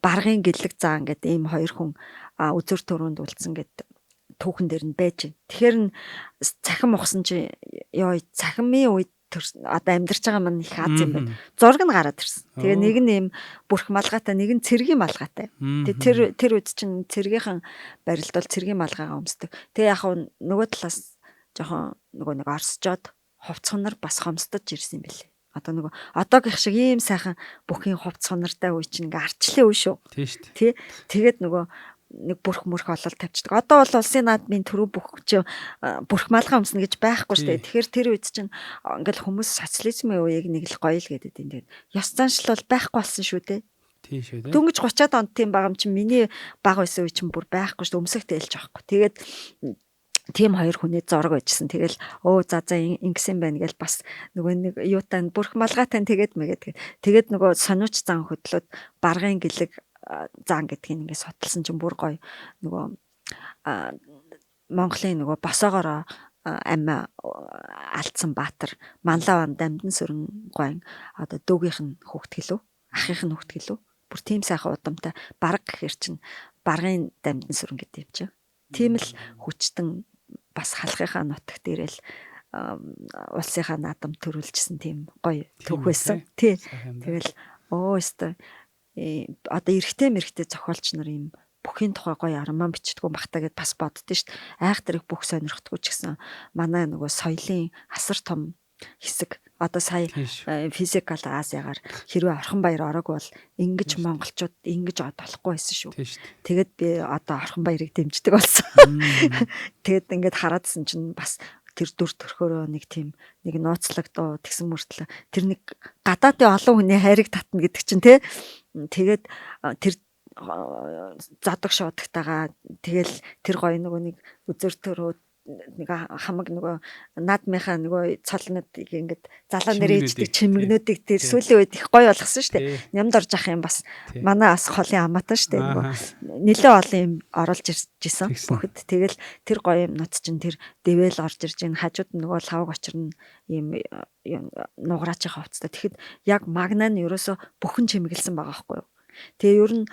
баргын гэлэг заан гэдэг ийм хоёр хүн үзүр төрөнд үлдсэн гэд түүхэн дээр нь байж байна. Тэгэхээр нь цахим ухсан чи ёо цахимын үед одоо амьдарч байгаа маань их аз юм байна. Зураг нь гараад ирсэн. Тэгээ нэг нь ийм бүрх малгайтай, нэг нь цэргийн малгайтай. Тэгээ тэр үед чинь цэргийнхэн барилд бол цэргийн малгайгаа өмсдөг. Тэгээ яг нөгөө талаас жоохон нөгөө нэг орсжоод хувц хунар бас хомсдож ирсэн юм билээ. Одоо нөгөө одоогийнх шиг ийм сайхан бүхийн хувц хунартай үе чинь ингээ арчлын үе шүү. Тийм шүү дээ. Тий. Тэгээд нөгөө нэг бүрх мөрх олол тавьчихдаг. Одоо бол улсын наадмын түрүү бүх чи бүрх малгай өмснө гэж байхгүй шүү дээ. Тэгэхээр тэр үед чинь ингээл хүмүүс социализмын үеийг нэг л гоё л гэдэг юм. Тэгээд ёс заншил бол байхгүй болсон шүү дээ. Тийм шүү дээ. Дөнгөж 30-аад онд тийм байгаа юм чинь миний баг байсан үе чинь бүр байхгүй шүү дээ. Өмсөх тээлж байхгүй. Тэгээд тийм хоёр хүний зураг байжсэн. Тэгэл өө за за ингэсэн байна гэл бас нөгөө нэг юутай бүрх малгайтай тэгээд мэгээд. Тэгээд нөгөө сониуч зан хөдлөөд баргын гэлэг заан гэдгийг ингээд судалсан чинь бүр гоё нөгөө Монголын нөгөө босоогоороо амиа алдсан баатар Манлаван дамдын сүрэн гойн одоо дүүгийнх нь хүүхэд гэлүү ахынх нь хүүхэд гэлүү бүр тийм сайхан удамтай бараг гэхэр чинь баргын дамдын сүрэн гэдэг юм чинь. Тийм л хүчтэн бас халахынхаа нутагт ирээл улсынхаа наадам төрүүлжсэн тийм гоё түүх байсан. Тий. Тэгэл өө өстой одоо эрэгтэй мэрэгтэй зохиолч нар ийм бүхийн тухай гоё роман бичдэггүй бахта гэд бас боддоо шүү дээ. Айхтар их бүх сонирхдаггүй ч гэсэн манай нөгөө соёлын асар том хэсэг одоо сая физикал Азиагаар хэрвээ Орхон баяр ороог бол ингэж монголчууд ингэж болохгүй байсан шүү. Тэгээд би одоо Орхон баярыг дэмждэг болсон. Тэгээд ингээд хараадсан чинь бас тэр дүр төрхөөрөө нэг тийм нэг нууцлаг дуу тэгсэн мөртлөө тэр нэг гадаадын олон хүний хайрыг татна гэдэг чинь тий. Тэгээд тэр зодог шуудагтайгаа тэгэл тэр гоё нөгөө нэг үзэр төрөө нэг хамаг нөгөө наадмынхаа нөгөө цолнуудыг ингээд залуу нэр ээждэг чимэгнүүдийг тэр сүүлийн үед их гоё болгосон шүү дээ. Нямд орж ах юм бас манай бас холын хамаатан шүү дээ. Нөгөө нэлээ олон юм оруулж ирж исэн бүхэд. Тэгэл тэр гоё юмнууд чинь тэр дэвэл орж ирж ийн хажууд нь нөгөө лавг очирна ийм нуграачийн хувцастай. Тэгэхэд яг магна нь ерөөсө бүхэн чимэглсэн байгаа байхгүй юу. Тэгээ ер нь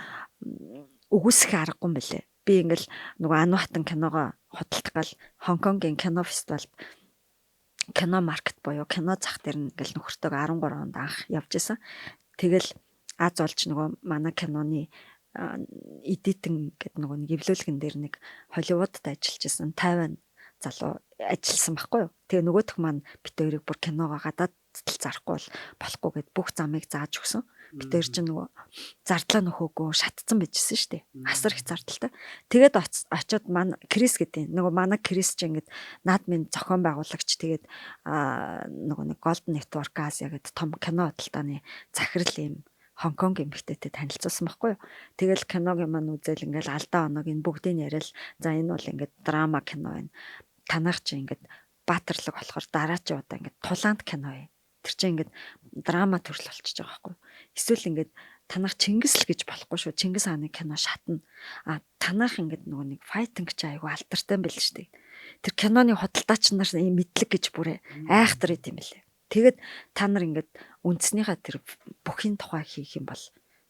үгүйсэх аргагүй юм бэлээ. Би ингээл нөгөө Ануатан киногоо худалдах гал Хонконгийн кино фестивалд кино маркет буюу кино зах дээр нь ингээл нөхөртөөгөө 13 онд анх явж исэн. Тэгэл аз болж нөгөө манай киноны эдитэн гэдэг нөгөө нэг эвлүүлгэн дээр нэг Холливуудад ажиллаж исэн Тайван залуу ажилласан байхгүй юу. Тэгээ нөгөөх маань бит хоёрыг бүр киногоо гадаад зарахгүй бол болохгүй гэд бүх замыг зааж өгсөн. Бид хоёр чинь нөгөө зардлаа нөхөөгүй шатцсан байжсэн шүү дээ. Асар их зардалтай. Тэгээд очиод манай Крис гэдэг нөгөө манай Крис чинь ингээд наадмын зохион байгуулагч тэгээд нөгөө нэг Golden Network Asia гэдэг том кино худалдааны захирал юм Хонконг эмэгтэйтэй танилцуулсан байхгүй юу. Тэгэл киногийн маань үзэл ингээл алдаа оноог энэ бүгдийг яриад за энэ бол ингээд драма кино байна. Танах чи ингээд баатарлаг болохоор дараачийн удаа ингээд тулаант кино юм. Тэр чинь ингээд драма төрөл болчихж байгаа байхгүй юу. Эсвэл ингээд танах Чингис л гэж болохгүй шүү. Чингис хааны кино шатна. А танах ингээд нөгөө нэг файтинг чи айгу алдартай юм байл шүү дээ. Тэр киноны худалдаач нар ийм мэдлэг гэж бүрээ айхтар идэм юм бэлээ. Тэгээд та нар ингээд үндснийхаа тэр бүхийн тухай хийх юм бол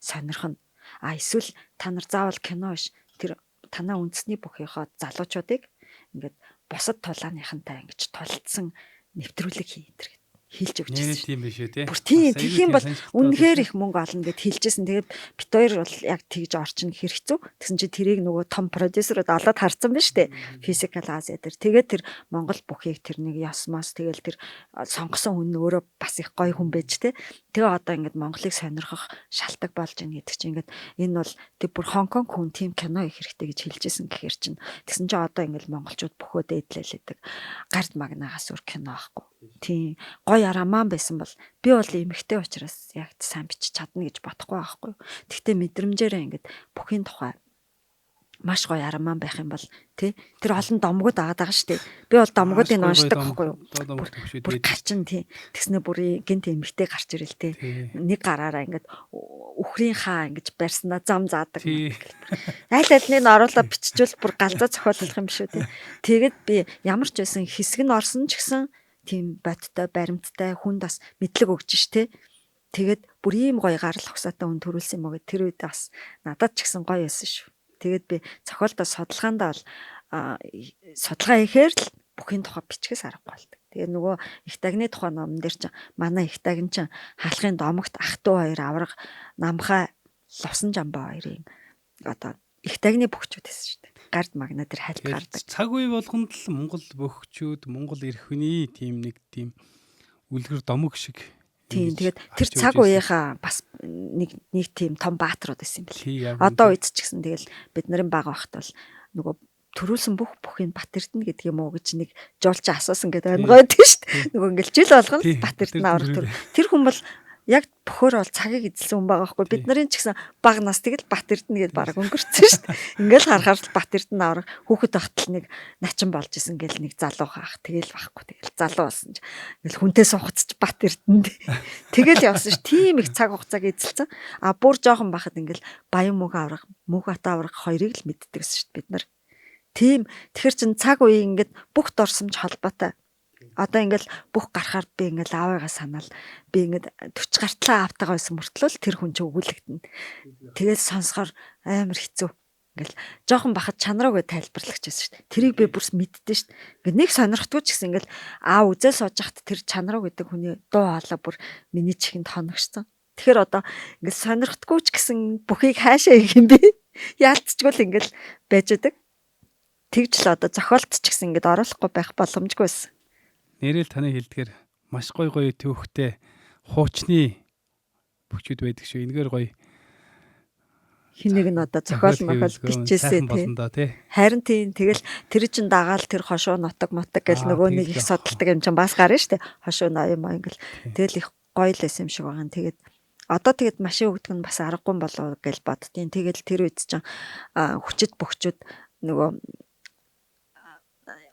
сонирхно. А эсвэл та нар заавал кино биш тэр танаа үндэсний бүхийнхоо залуучуудыг ингээд бусад тулааныхантай ингэж тулцсан нэвтрүүлэг хий энэ гэдэг хэлж өгч байсан. Тийм биш үү те. Бүр тийм тэгэх юм бол үнэхээр их мөнгө олно гэд хэлжсэн. Тэгээд бит хоёр бол яг тэгж орчин гэхэр хэцүү. Тэгсэн чи тэрийг нөгөө том продюсерууд олоод харцсан ба штэ. Physical Asia дээр. Тэгээд тэр Монгол бүхийг тэр нэг ёсмоос тэгэл тэр сонгосон хүн нь өөрөө бас их гоё хүн байж те. Тэгээ одоо ингээд Монголыг сонирхох шалтгаан болж ийн гэдэг чинь ингээд энэ бол тэг бүр Хонконг хүн тийм кино их хэрэгтэй гэж хэлжсэн гэхэр чинь тэгсэн чинь одоо ингээд монголчууд бөхөө дээдлээлэдэг. Гард магнаагаас өөр кино байхгүй. Тийм гоё роман байсан бол би бол эмэгтэй учраас яг сайн бичиж чадна гэж бодохгүй байхгүй юу. Тэгтээ мэдрэмжээрээ ингээд бүхийн тухай маш гоё роман байх юм бол тий тэр олон домгууд агаад байгаа шүү дээ. Би бол домгуудыг уншдаг байхгүй юу. Бүр гарчин тий. Тэгснэ бүр гинт эмэгтэй гарч ирэл тий. Нэг гараараа ингээд үхрийн хаа ингэж барьснаа зам заадаг. Аль альнийг нь оруулаад биччихвэл бүр галзаа зохиолох юм шүү тий. Тэгэд би ямар ч байсан хэсэг нь орсон ч гэсэн тийм бодтой, баримттай хүнд бас мэдлэг өгч ш тэ. Тэгээд бүр ийм гоё гарал угсаатай хүн төрүүлсэн юм уу гэд тэр үед бас надад ч гэсэн гоё байсан шүү. Тэгээд би зохиолдоо судалгаандаа бол судалгаа хийхээр л бүхний тухай бичгээс аргагүй болдог. Тэгээ нөгөө их дагны тухай номон дээр чинь манай их дагн чинь халахын домогт ах トゥ хоёр авраг намхай лувсан жамбаа хоёрын одоо их дагны бөхчүүд байсан шүү дээ. Гард магна дээр хальт гардаг. Цаг үе болгонд л Монгол бөхчүүд, Монгол эрх хүний тийм нэг тийм үлгэр домог шиг. Тийм, тэгээд тэр цаг үеийнхаа бас нэг нэг тийм том бааtruуд байсан юм бэл. Одоо үед ч гэсэн тэгэл бид нарын бага байхад бол нөгөө төрүүлсэн бүх бүхийг Бат Эрдэнэ гэдэг юм уу гэж нэг жуулч асуусан гэдэг ангойд тийм шүү дээ. Нөгөө ингээл жил болгоно Бат Эрдэнэ аврах төр. Тэр хүн бол яг бөхөр бол цагийг эзэлсэн хүн байгаа байхгүй. Бид нарын ч гэсэн бага нас тэгэл Бат Эрдэнэ гэдээ бараг өнгөрцөн шүү дээ. Ингээл харахаар л Бат Эрдэнэ аврах хүүхэд багтал нэг начин болж исэн гэл нэг залуу хаах тэгэл байхгүй тэгэл залуу болсон ч ингээл хүнтэй суугцч Бат Эрдэнэ тэгэл явсан ш. Тийм их цаг хугацааг эзэлсэн. А бүр жоохон бахад ингээл Баян мөнх аврах, мөнх бат аврах хоёрыг л мэддэг гэсэн шүү дээ бид нар. Тийм, тэгэхэр чин цаг үе ингээд бүх дурсамж холбоотой. Одоо ингээл бүх гарахаар би ингээл аавыгаа санаал би ингээд 40 гартлаа аавтайгаа байсан мөртлөө л тэр хүн чинь өгүүлэгдэнэ. Тэгэл сонсохоор амар хэцүү. Ингээл жоохон бахад чанараа гэж тайлбарлагч байсан шүү дээ. Тэрийг би бүрс мэддэн шүү дээ. Ингээд нэг сонирхдгүй ч гэсэн ингээл аав үзэл сууж хахад тэр чанараа гэдэг хүний дуу хоолой бүр миний чихэнд хоногшсон. Тэгэхээр одоо ингээл сонирхдгүй ч гэсэн бүхийг хаашаа хийх юм бэ? Яалтчгүй л ингээл байж байдаг. Тэгж л одоо зохиолт ч гэсэн ингээд оруулахгүй байх боломжгүй байсан. Нэрэл таны хэлдгээр маш гоё гоё төвхтэй хуучны бөхчүүд байдаг шүү. Энэгээр гоё хинэг нь одоо зохиол мохиол бичээсээ тий. Харин тийм тэгэл тэр чин дагаал тэр хошуу нутаг мотог гэл нөгөө нэг их судалдаг юм чин бас гарна шүү дээ. Хошуу ноён моён гэл тэгэл их гоё л байсан юм шиг байгаа. Тэгээд одоо тэгээд машин өгдөг нь бас аргагүй болов гэж боддیں۔ Тэгэл тэр үед чин хүчит бөхчүүд нөгөө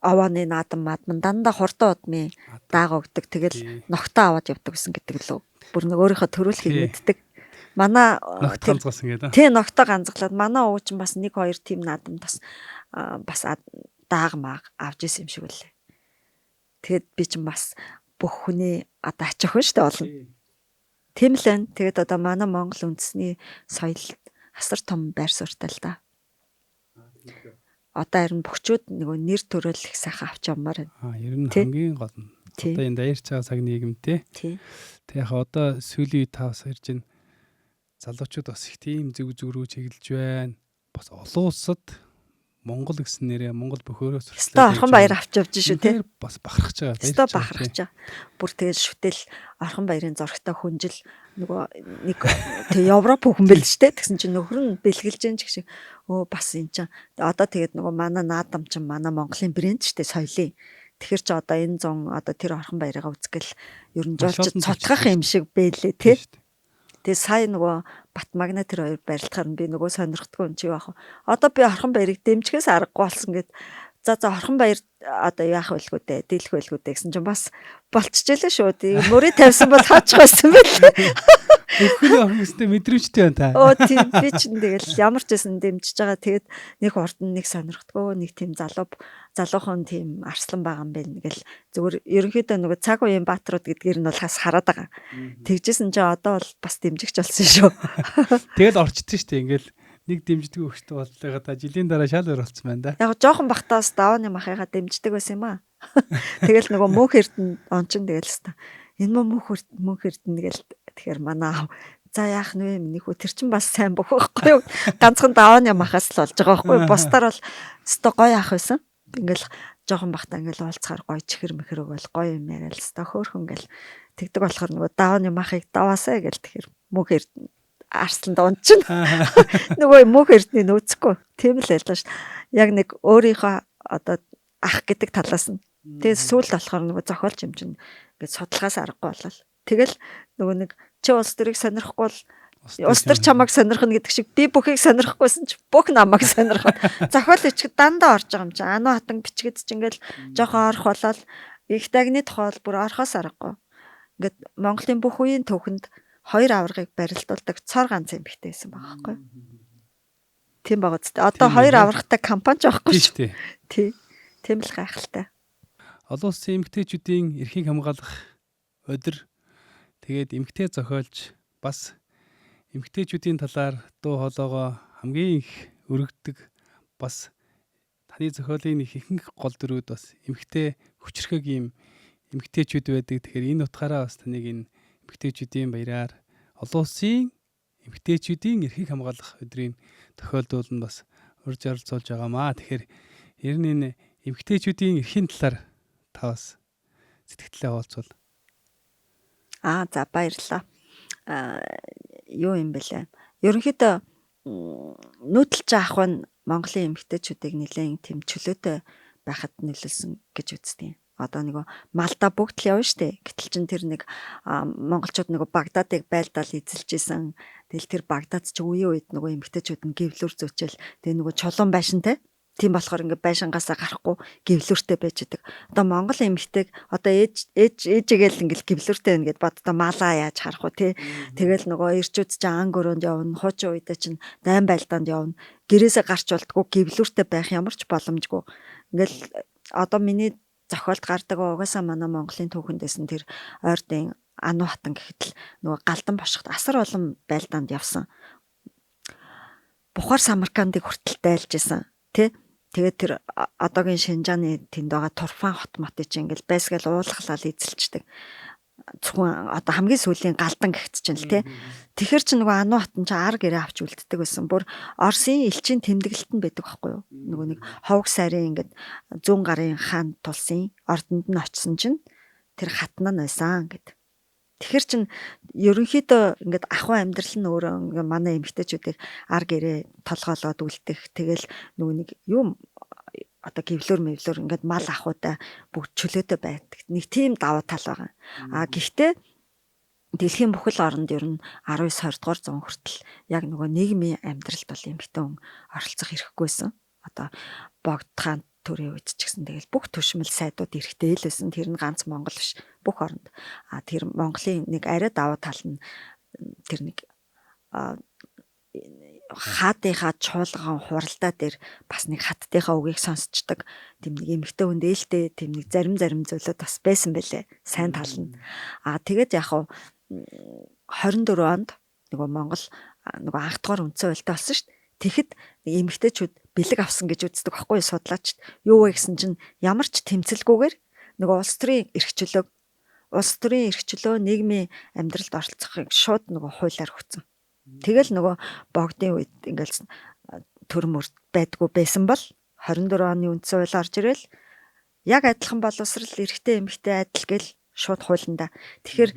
овооны наадам маадман дандаа хурдан удмын даага өгдөг. Тэгэл ногтоо аваад явдаг гэсэн гэдэг лөө. Бүр нэг өөрийнхөө төрүүлэхийг мэддэг. Манай ногт ганцгаасан гэдэг. Тий, ногтоо ганцглаад манай өвч чинь бас 1 2 тим наадам бас бас даага мааг авч исэн юм шиг үлээ. Тэгэд би чинь бас бүх хүний одоо ач охин шүү дээ болно. Тийм л байна. Тэгэд одоо манай Монгол үндэсний соёл асар том байр суурьтай л да. Одоо харин бөхчүүд нөгөө нэр төрөл их сайхан авч явмаар байна. Аа, ер нь хамгийн гол нь. Одоо энэ даяарч байгаа цаг нийгэмтэй. Тэг яг одоо сүүлийн үед та бас ярьж байна. Залуучууд бас их тийм зүг зүг рүү чиглэж байна. Бас олон улсад Монгол гэсэн нэрээ Монгол бөхөөрөө сурчлаа. Орхон баяр авч явж шүү тий. Бас бахархаж байгаа. Өстой бахархаж байгаа. Бүр тэгэл шүтэл Орхон баярын зурагтай хүнжил нөгөө нэг тэг Европ хүн бэл шүү дээ. Тэгсэн чинь нөхөр нь бэлгэлж гин ч гэх шиг өө бас эн чинь одоо тэгээд нөгөө манай наадам чинь манай Монголын брэнд шүү дээ соёлын. Тэгэхээр чи одоо энэ зун одоо тэр Орхон баярыгаа үзгэл ер нь жолч цутгах юм шиг бэлээ тий. Тэгээ сая нөгөө Батмагна тэр хоёр барилдахаар нь би нөгөө сонирхдгүй юм чи яах вэ? Одоо би Орхон баярыг дэмжихээс аргагүй болсон гэд за Орхон баяр одоо яах вэ дээ, дийлэх байлгүй дээ гэсэн чинь бас болчихжээ шүү. Тэгээ мөрий тавьсан бол хаачих байсан байл. Бүхний охин гэсэнтэй мэдрэмжтэй байна та. Оо тийм би чинь тэгэл ямар ч байсан дэмжиж байгаа. Тэгээд нэг урд нь нэг сонирхдгүй нэг тийм залуухан тийм арслан байгаа юм байна гэл зүгээр ерөнхийдөө нөгөө цаг үеийн бааtruуд гэдгээр нь бол хас хараад байгаа. Тэгжсэн чинь одоо бол бас дэмжигч болсон шүү. Тэгэл орчсон шүү дээ. Ингээл нэг дэмждэг өгчтэй боллоо та жилийн дараа шал өөр болцсон байна да. Яг жоохон бахтаас давааны махыгаа дэмждэг байсан юм аа. Тэгэл нөгөө мөнх эрдэнэ он чинь тэгэл хэвээр энэ мөнх эрдэнэ гэл тэгэхээр манай аав за яах нь вэ миний хүү тэр чин бас сайн бөх байхгүй юу. Ганцхан давааны махаас л болж байгаа байхгүй юу. Бусдаар бол өстой гоё ах байсан. Ингээл жоохон бахта ингээл уулзахаар гоё чихэр мэхэр өгөөл гоё юм яриад л өстой хөөхөн гэл тэгдэг болохоор нөгөө давааны махыг даваасаа гэл тэгэхээр мөнх эрдэнэ арсланд унчин. Нөгөө мөнх эрдэнэ нөөцөхгүй. Тийм л байлаа ш. Яг нэг өөрийнхөө одоо ах гэдэг талаас нь. Тэгээ сүүлд болохоор нөгөө зохиолч юм чинь ингээд судалгаас аргагүй болол. Тэгэл нөгөө нэг чи улс төрийг сонирхгүй бол улс төр чамайг сонирхно гэдэг шиг би бүхийг сонирхохгүйсэн чи бүх намайг сонирхно. Зохиол бичгэд дандаа орж байгаа юм чи. Ану хатан бичгэд чи ингээл жоохон орох болол их дагны тухай бол бүр орохоос аргагүй. Ингээд Монголын бүх үеийн түүхэнд хоёр аваргыг барилдуулдаг цор ганц эмэгтэй байсан байгаа байхгүй. Тийм байгаа зү. Одоо хоёр аваргатай компани ч байхгүй шүү дээ. Тий. Тийм л гайхалтай. Олон улсын эмэгтэйчүүдийн эрхийг хамгаалах өдөр Тэгээд эмэгтэй зохиолч бас эмэгтэйчүүдийн талаар дуу хоолойгоо хамгийн их өргөдөг, бас таны зохиолын их ихэнх гол дүрүүд бас эмэгтэй хүчрхэг юм эмэгтэйчүүд байдаг. Тэгэхээр энэ утгаараа бас таныг энэ эмэгтэйчүүдийн баяраар олон улсын эмэгтэйчүүдийн эрхийг хамгаалах өдрийн тохиолдолд нь бас урьж оролцуулж байгаамаа. Тэгэхээр ер нь энэ эмэгтэйчүүдийн эрхийн талаар та бас сэтгэлдээ хуваалцвал. Аа, за, баярлалаа. Аа, юу юм бэлээ? Ерөнхийдөө нүүдэлч ах нь Монголын эмэгтэйчүүдийг нэлээд тийм чөлөөтэй байхад нөлөөлсөн гэж үздэг. Одоо нөгөө Малда бүгд л явна штэ. Гэтэл чин тэр нэг монголчууд нөгөө Багдадыг байлдаал эзэлж исэн. Тэгэл тэр Багдад чи үеийн үед нөгөө эмэгтэйчүүд нь гэвлүр зүүчэл, тэгээ нөгөө чулуун байшинтай. Тийм болохоор ингээ байшингаасаа гарахгүй гэвлүртэй байж идэг. Одоо Монгол эмэгтэйг одоо ээж ээж ээжигээ л ингээл гэвлүртэй байна гэд боддоо малаа яаж харах вэ те. Тэгэл нөгөө ирчүүд чинь ан өрөөнд явна, хуучин үедээ чинь дайн байлдаанд явна. Гэрээсээ гарч болдгоо, гэвлүртэй байх ямар ч боломжгүй. Ингээл одоо миний зохиолд гардаг, угаасаа манай Монголын түүхэндээс нь тэр ойрдын Ану хатан гэхэд л нөгөө галдан бошгот асар олон байлдаанд явсан. Бухар Самаркандыг хүртэл дайлж исэн тий. Тэгээд тэр одоогийн Шинжааны тэнд байгаа Турфан хот мотыг чинь ингээл байсгаал уулхлал эзэлчдэг. Зөвхөн одоо хамгийн сүүлийн галдан гэгт чинь л тий. Тэгэхэр чи нөгөө Ану хатан чи ар гэрээ авч үлддэг байсан. Бүр Оросын элчийн тэмдэглэлт нь байдаг байхгүй юу? Нөгөө нэг ховг сарын ингээд зүүн гарын хаан тулсын ордонд нь очисон чинь тэр хатна нь байсан гэд. Тэгэхэр чин ерөнхийдөө ингээд ахуй амьдрал нь өөрөө ингээд манай эмэгтэйчүүдийг ар гэрээ толгоолоод үлдэх. Тэгэл нөгөө нэг юм одоо гэвлөр мэвлөр ингээд мал ахуйтай бүгд чөлөөтэй байдаг. Нэг тийм давуу тал байгаа. А гэхдээ дэлхийн бүхэл оронд ер нь 19 20 дугаар зуун хүртэл яг нөгөө нийгмийн амьдралд бол эмэгтэй хүн оролцох эрхгүйсэн. Одоо Богд хаан төрийн үед ч гэсэн тэгэл бүх түшмэл сайдууд эрхтэй л байсан. Тэр нь ганц Монгол биш, бүх оронд. А тэр Монголын нэг арай давуу тал нь тэр нэг хаадынхаа чуулган хуралдаа дээр бас нэг хаттынхаа үгийг сонсчдаг тийм нэг эмэгтэй хүн дээлтэй тийм нэг зарим зарим зүйлүүд бас байсан байлээ. Сайн тал нь. А тэгээд яг хав 24 онд нөгөө Монгол нөгөө анх дугаар үндсэн хуультай болсон шүү дээ. Тэгэхэд эмэгтэйчүүд бэлэг авсан гэж үздэг байхгүй судлаачд. Юу вэ гэсэн чинь ямар ч тэмцэлгүйгээр нөгөө улс төрийн эрх чөлөөг, улс төрийн эрх чөлөө, нийгмийн амьдралд оролцохыг шууд нөгөө хуулиар өгсөн. Тэгэл нөгөө богдын үед ингээл төр мөр байдгүй байсан бол 24 оны үндсэн хууль орж ирэл яг адилхан боловсрал, эрэгтэй эмэгтэй адил гэл шууд хуулиндаа. Тэгэхээр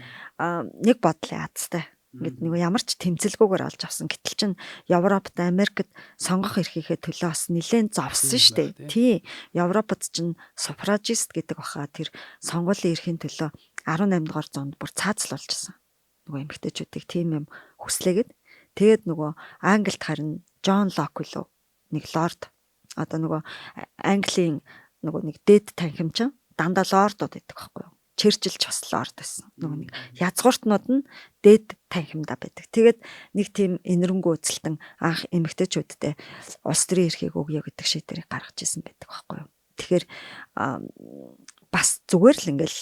нэг бодлын азтай. Ингээд нэг ямар ч тэмцэлгүйгээр олж авсан. Гэтэл чин Европт, Америкт сонгох эрхийнхээ төлөө бас нэлээд зовсон шүү дээ. Тий. Европод чин суфражист гэдэг баха, тэр сонгуулийн эрхийн төлөө 18 дугаар зуунд бүр цаазлуулж исэн. Нөгөө эмэгтэйчүүдийг тийм юм хүслээгээд, тэгээд нөгөө Англид харин Джон Лок үлээ нэг лорд, одоо нөгөө Английн нөгөө нэг дээд танхимчин дандаа лордууд байдаг байхгүй юу? Черчилль ч бас лорд байсан. Нөгөө нэг язгууртнууд нь дээд танхимдаа байдаг. Тэгээд нэг тийм энэрэнгүй үзэлтэн анх эмэгтэйчүүдтэй улс төрийн эрхийг өгье гэдэг шийдвэрийг гаргаж исэн байдаг байхгүй юу? Тэгэхээр бас зүгээр л ингээл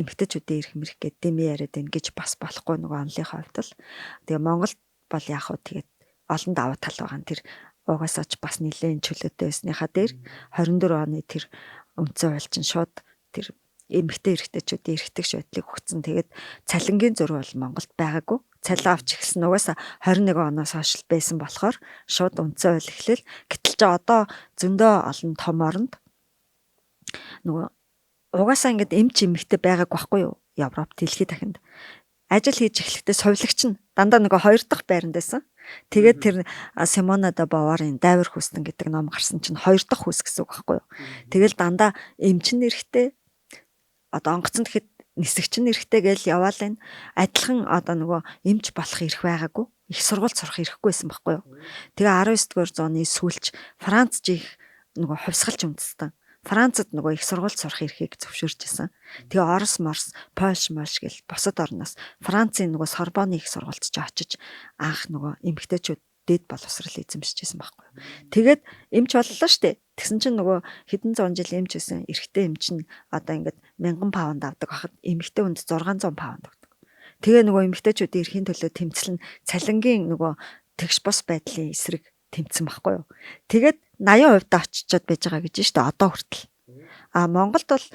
эмэгтэйчүүдийн эрх мэрх гэдэг дэмий яриад байна гэж бас болохгүй нөгөө онлын хувьд л. Тэгээ Монголд бол яг хөө тэгээд олон давуу тал байгаа нь тэр угаасаа ч бас нэлээд чөлөөтэй байсныхаа дээр 24 оны тэр үндсэн хууль чинь шууд тэр эмэгтэй эрэгтэйчүүдийн эрхтгш байдлыг өгсөн. Тэгээд цалингийн зөрүү бол Монголд байгаагүй. Цалин авч эхэлсэн угаасаа 21 оноос хойш байсан болохоор шууд үндсэн хууль эхлэл. Гэтэл чи одоо зөндөө олон том оронд нөгөө угаасаа ингээд эмч эмэгтэй байгаагүй байхгүй юу? Европ, дэлхийд дахинд ажил хийж эхлэхдээ сувилагч нь дандаа нөгөө хоёр дахь байранд байсан. Тэгээд тэр Симона де Боварын Дайвар хүстэн гэдэг ном гарсан чинь хоёр дахь хүс гэсэн үг байхгүй юу? Тэгэл дандаа эмч нь эрэгтэй, одоо онгоцон гэхэд нисэгч нь эрэгтэй гэж яваал энэ. Адилхан одоо нөгөө эмч болох эрх байгаагүй. Их сургууль сурах эрхгүй байсан байхгүй юу? Тэгээ 19 дугаар зууны сүүлч Франц их нөгөө хувьсгалч үндэстэн. Францад нөгөө их сургууль сурах эрхийг зөвшөөрч исэн. Тэгээ Орос, Морс, Польш, Мольш гэл бусад орноос Францын нөгөө Сорбоны их сургуульд ч очиж анх нөгөө эмэгтэйчүүд дээд боловсрал эзэмшижсэн байхгүй юу. Тэгээд эмч боллоо штэ. Тэгсэн чинь нөгөө хэдэн зуун жил эмч байсан эрэгтэй эмч нь одоо ингээд 1000 паунд авдаг байхад эмэгтэй хүнд 600 паунд өгдөг. Тэгээ нөгөө эмэгтэйчүүдийн эрхийн төлөө тэмцэл нь цалингийн нөгөө тэгш бус байдлын эсрэг тэмцсэн байхгүй юу. Тэгээд 80% та очичоод байж байгаа гэж нь шүү дээ одоо хүртэл. А Монголд бол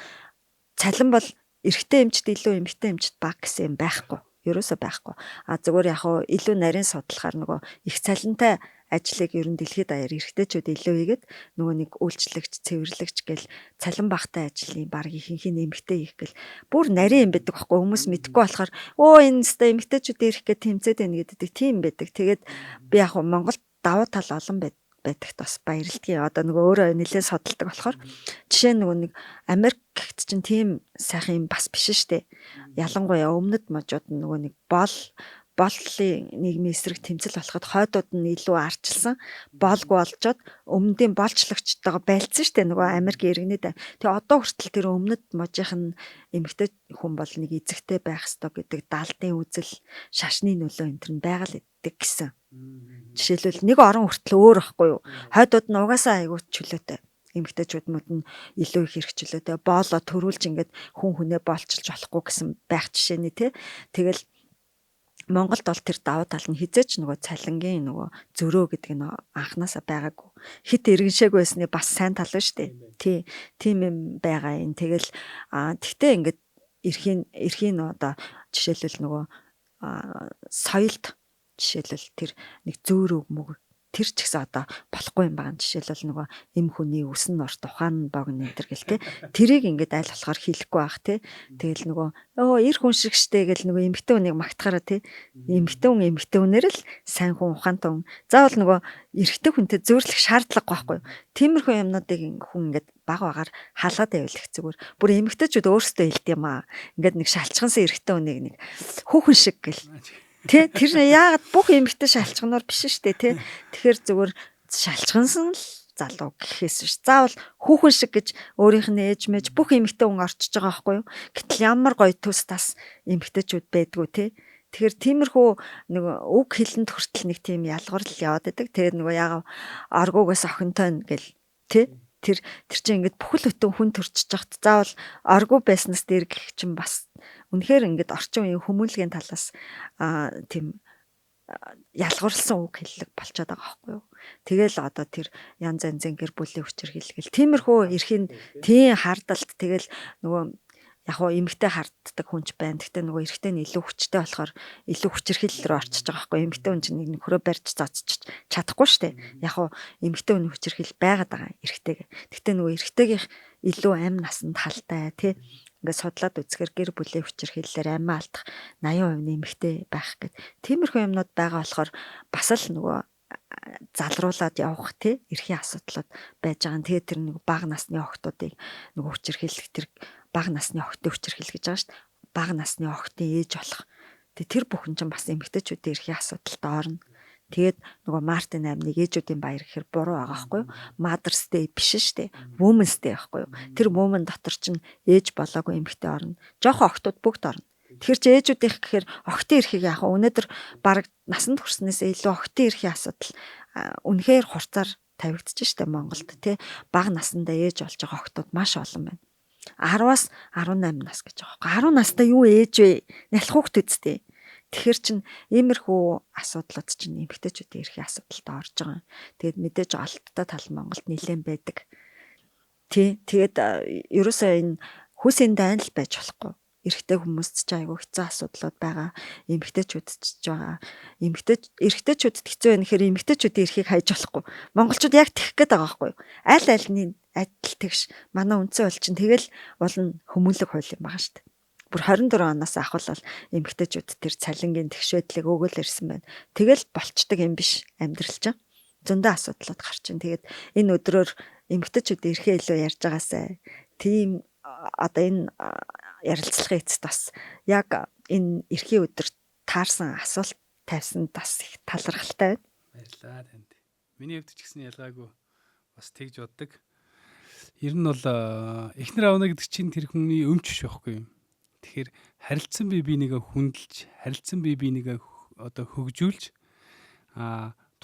цалин бол эрэгтэй эмчд илүү, эмэгтэй эмчд бага гэсэн юм байхгүй. Ерөөсөө байхгүй. А зүгээр яг хуу илүү нарийн судлахаар нөгөө их цалинтай ажлыг ер нь дэлхийд даяар эрэгтэйчүүд илүү хийгээд, нөгөө нэг үйлчлэгч, цэвэрлэгч гэл цалин багтай ажлын баг ихэнх нь эмэгтэй хийх гэл бүр нарийн юм байдаг байхгүй, хүмүүс мэдэхгүй болохоор өө энэ өстой эмэгтэйчүүд ирэх гэж тэмцээд байна гэдэг тийм байдаг. Тэгээд би яг Монголд давуу тал олон байдагт бас баярлдгийг, одоо нөгөө өөрөө нэлээд судалдаг болохоор. Жишээ нь нөгөө нэг Америкт чинь тийм сайхан юм бас биш шүү дээ. Ялангуяа өмнөд можууд нь нөгөө нэг боллын нийгмийн эсрэг тэмцэл болоход хойдууд нь илүү арчилсан, болгүй болжоод өмнөдийн болцлогчтойгоо байлцсан шүү дээ нөгөө Америк иргэнэд. Тэгээ одоо хүртэл тэр өмнөд можийнх нь эмэгтэй хүн бол нэг эзэгтэй байх ёстой гэдэг далдын үзэл, шашны нөлөө энэ төр нь байгаа л гэдэг гэсэн. Жишээлбэл, нэг орон хүртэл өөр байхгүй юу? Хойдууд нь угаасаа айгүй чөлөөтэй, эмэгтэйчүүд мөд нь илүү их эрх чөлөөтэй, боолоо төрүүлж ингээд хүн хүнээ боолчилж болохгүй гэсэн байх жишээний тий. Тэгэл Монголд бол тэр давуу тал нь хизээч нөгөө цалингийн нөгөө зөрөө гэдэг нь анханасаа байгаагүй. Хит иргэншээг байсны бас сайн тал нь шүү дээ. Тий. Тийм юм байгаа юм. Тэгэл тэгтээ ингээд эрхийн одоо жишээлбэл нөгөө соёлд жишээлбэл тэр нэг зөөр өг мөг тэр ч гэсэн одоо болохгүй юм байна. Жишээлбэл, нөгөө эм хүний үсэн урт, ухаан нь богино энэ төр гэл те. Тэрийг ингээд аль болохоор хийлэхгүй байх те. Тэгэл нөгөө өө эр хүн шиг штэ гэл нөгөө эмэгтэй хүнийг магтахаараа те. Эмэгтэй хүн эмэгтэй хүнээр л сайн хүн, ухаантай хүн. Заавал нөгөө эрэгтэй хүнтэй зөөрлөх шаардлагагүй байхгүй юу. Тиймэрхүү юмнуудыг хүн ингээд баг багаар халаад байвал их зүгээр. Бүр эмэгтэйчүүд өөрсдөө хэлдэг юм аа. Ингээд нэг шалчхансан эрэгтэй хүнийг нэг хүүхэн шиг гэл. Тэ, тэр яагаад бүх эмэгтэй шалчганаар биш шүү дээ, тэ. Тэгэхээр зүгээр шалчгансан л залуу гэхээс биш. Заавал хүүхэн шиг гэж өөрийнх нь ээж мэж бүх эмэгтэй хүн орчиж байгаа байхгүй юу? Гэтэл ямар гоё төс тас эмэгтэйчүүд байдгүй, тэ. Тэгэхээр тиймэрхүү нэг үг хэлэнд хүртэл нэг тийм ялгаврал яваад байдаг. Тэгээд нөгөө яагаад оргуугаас охинтой гэл тэ, тэр тэр чинь ингээд бүхэл бүтэн хүн төрчиж хат заавал оргуу байснаас дээр гэх чинь бас үнэхээр ингээд орчин үеийн хүмүүнлэгийн талаас тийм ялгаварлсан үг хэллэг болчиход байгаа байхгүй юу. Тэгэл одоо тэр янз янзын гэр бүлийн хүчирхийлэл, тиймэрхүү эрхийн тийм хардалт, тэгэл нөгөө яг хуу эмэгтэй харддаг хүн ч байна. Гэхдээ нөгөө эрэгтэй нь илүү хүчтэй болохоор илүү хүчирхийлэл рүү орчиж байгаа байхгүй. Эмэгтэй хүн чинь нэг нөхрөө барьж зоцчих чадахгүй шүү дээ. Яг хуу эмэгтэй хүний хүчирхийлэл байгаад байгаа эрэгтэйг. Гэхдээ нөгөө эрэгтэйгийнх илүү амь насанд халтай тий. Ингээд судлаад үзэхээр гэр бүлийн хүчирхийллээр амиа алдах 80% нь эмэгтэй байх гэд. Тиймэрхүү юмнууд байгаа болохоор бас л нөгөө залруулад явах тий эрхийн асуудлууд байж байгаа. Тэгээд тэр нэг бага насны охтуудыг нөгөө хүчирхийлэх, тэр бага насны охтын хүчирхийлэл гэж байгаа шүү дээ. Бага насны охтын ээж болох. Тэгээ тэр бүхэн чинь бас эмэгтэйчүүдийн эрхийн асуудалд орно. Тэгээд нөгөө Мартын 8-ыг ээжүүдийн баяр гэхээр буруу байгаа байхгүй юу? Mother's Day биш шүү дээ. Women's Day байхгүй юу? Тэр woman дотор чинь ээж болоогүй эмэгтэй орно. Жохон охтууд бүгд орно. Тэгэхээр чи ээжүүдийнх гэхээр охтын эрхийг яг өнөөдөр баг насанд хүрснээс илүү охтын эрхийн асуудал үнэхээр хурцаар тавигдчих штэ Монголд, тий. Бага насандаа ээж болж байгаа охтууд маш олон байна. 10-аас 18 нас гэж байгаа байхгүй. 10 настай юу ээж вэ? Нялх хүүхд үсттэй. Тэгэхээр чин иймэрхүү асуудлууд чинь эмэгтэйчүүдийн эрхийн асуудалд орж байгаа. Тэгээд мэдээж олдтой тал Монголд нэлээд байдаг. Тий. Тэгээд ерөөсөө энэ хүйсийн дайн л байж болохгүй. Эрэгтэй хүмүүст ч айгүй хэцүү асуудлууд байгаа. Эмэгтэйчүүдэд ч байгаа. Эмэгтэй эрэгтэйчүүдэд хэцүү байх гэхээр эмэгтэйчүүдийн эрхийг хайж болохгүй. Монголчууд яг тэгэх гээд байгаа байхгүй юу? Аль альны адил тэгш манай үндсэн хууль чинь тэгэл уул нь хүмүүнлэг хууль юм байгаа шүү дээ. Бүр 24 оноос ахвал эмэгтэйчүүд тэр цалингийн тэгш байдлыг өгөөл ирсэн байна. Тэгэл болчдөг юм биш амьдрал чинь. Зөндөө асуудлууд гарч ин. Тэгээд энэ өдрөөр эмэгтэйчүүд эрхээ илүү ярьж байгаасай. Тийм одоо энэ ярилцлагын эцэст бас яг энэ эрхийн өдөр таарсан асуулт тавьсанд бас их талархалтай байна. Баярлалаа танд. Миний хувьд ч гэсэн ялгаагүй бас тэгж боддог. Ер нь бол эхнэр авна гэдэг чинь тэр хүний өмч биш байхгүй юм. Тэгэхээр харилцан бие бинийгээ хүндэлж, харилцан бие бинийгээ одоо хөгжүүлж,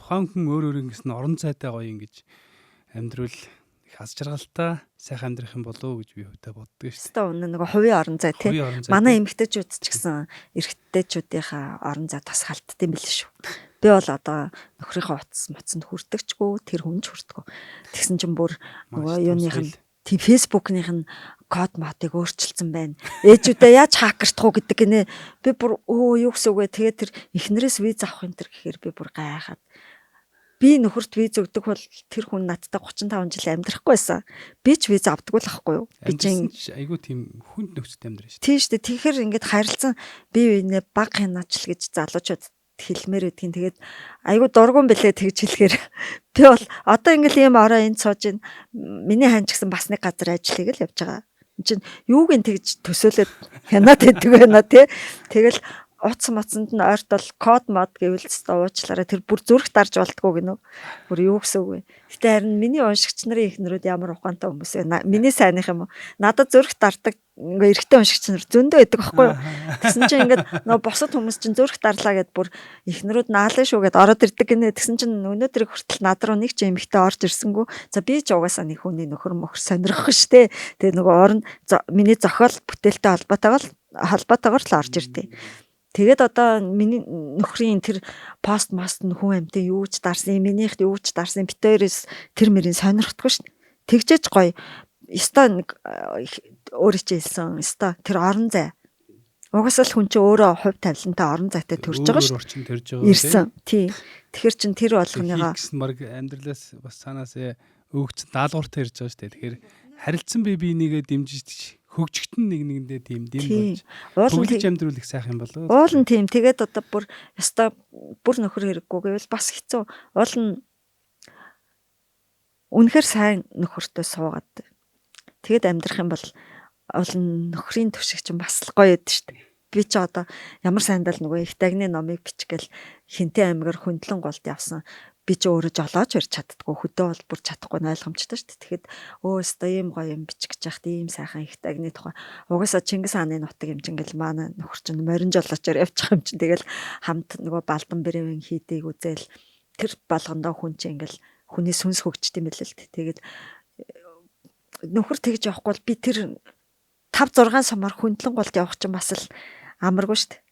тухайн хүн өөр өөр ингэсэн орон зайтай гоё ингэж амьдрал их аз жаргалтай сайхан амьдрах юм болов уу гэж би хувьдаа боддог шүү дээ. Хэвээ үнэ нөгөө хувийн орон зай тий. Хувийн орон зай. Манай эмэгтэйчүүд ч гэсэн эрэгтэйчүүдийнхаа орон зай тас халтд юм бэл шүү. Би бол одоо нөхрийнхөө утас муцанд хүрдэгчгүй, тэр хүн ч хүрдэггүй. Тэгсэн чинь бүр нөгөө юуных нь тийм фэйсбүүкнийх нь код мотыг өөрчилсөн байна. Ээжүүдээ яаж хакертах уу гэдэг гинэ. Би бүр өө юу гэсэн үг вэ? Тэгээд тэр эхнэрээс виз авах энэ төр гэхээр би бүр гайхаад. Би нөхөрт виз өгдөг бол тэр хүн надтай 35 жил амьдрахгүй байсан. Би ч виз авдаггүй л ахгүй юу? Би чинь айгүй тийм хүнд нөхцөлд амьдрах шүү. Тийм шүү дээ. Тэгэхээр ингээд харилцан бие биенээ баг хянаач л гэж залуучууд хэлмээр байдгийн. Тэгээд айгүй дургуун бэлээ тэгж хэлэхээр би бол одоо ингээл ийм орой энд сууж ин миний хань ч гэсэн бас нэг газар ажиллыг л явж байгаа. Энд чинь юуг ин тэгж төсөөлөд хянаад байдаг байна тий. Тэгэл утас моцонд нь ойртол код мод гэвэл өстой уучлаарай тэр бүр зүрх дарж болдгоо гинөө. Бүр юу гэсэн үг вэ? Гэтэ харин миний уншигч нарын эхнэрүүд ямар ухаантай хүмүүс вэ? Миний сайных юм уу? Надад зүрх дардаг ингээ эрэгтэй уншигч нар зөндөө байдаг байхгүй юу? Тэгсэн чинь ингээд нөгөө бусад хүмүүс чинь зүрх дарлаа гэд бүр эхнэрүүд наалаа шүү гэд ороод ирдэг гинэ. Тэгсэн чинь өнөөдрийг хүртэл над руу нэг ч эмэгтэй орж ирсэнгүү. За би ч угаасаа нэг хүний нөхөр мөхөр сонирхох штэ. Тэгээ нөгөө орон миний зохиол бүтээлтэй холбоотойгоор л орж ирдээ. Тэгээд одоо миний нөхрийн тэр пост мост нь хүн амьтан юу ч дарсан, минийхд юу ч дарсан бит хоёроос тэр мөрийн сонирхдаггүй шин. Тэгжээж гоё. Ёстой нэг өөрөө чи хэлсэн. Ёстой тэр орон зай. Угаасаа л хүн чинь өөрөө хувь тавилантай орон зайтай төрж байгаа шүү. Орчин төрж байгаа. Ирсэн. Тий. Тэгэхээр чин тэр болгоныгоо гэсэн баг амьдралаас бас цаанаас өгөгдсөн даалгавартай ирж байгаа шүү дээ. Тэгэхээр харилцан бие биенийгээ дэмжиж хөгжигтэн нэг нэгэндээ тийм дэм болж уул амьдрал их сайхан юм болоо. Уул нь тийм. Тэгээд одоо бүр ёстой бүр нөхөр хэрэггүй гэвэл бас хэцүү. Уул нь үнэхээр сайн нөхөртөө суугаад тэгээд амьдрах юм бол уул нь нөхрийн түшиг чинь бас л гоё хэд шүү дээ. Би ч одоо ямар сайндал нөгөө их дагны номыг бичгээл хинтээ аймгаар хөндлөн голд явсан. Би ч өөрөө жолоож барьж чаддгүй, хөдөө бол бүр чадахгүй нь ойлгомжтой шүү дээ. Тэгэхэд өө өстой ийм гоё юм бичих гэж яхад ийм сайхан их дагны тухай. Угаасаа Чингис хааны нутаг юм чинь ингээл манай нөхөр чинь морин жолоочоор явчих юм чинь. Тэгэл хамт нөгөө балдан брэвэн хийдийг үзэл тэр болгондоо хүн чинь ингээл хүний сүнс хөгждөг юм байл л дээ. Тэгээд нөхөр тэгж явахгүй бол би тэр 5 6 сумаар хөндлөн голд явах чинь бас л амаргүй шүү дээ.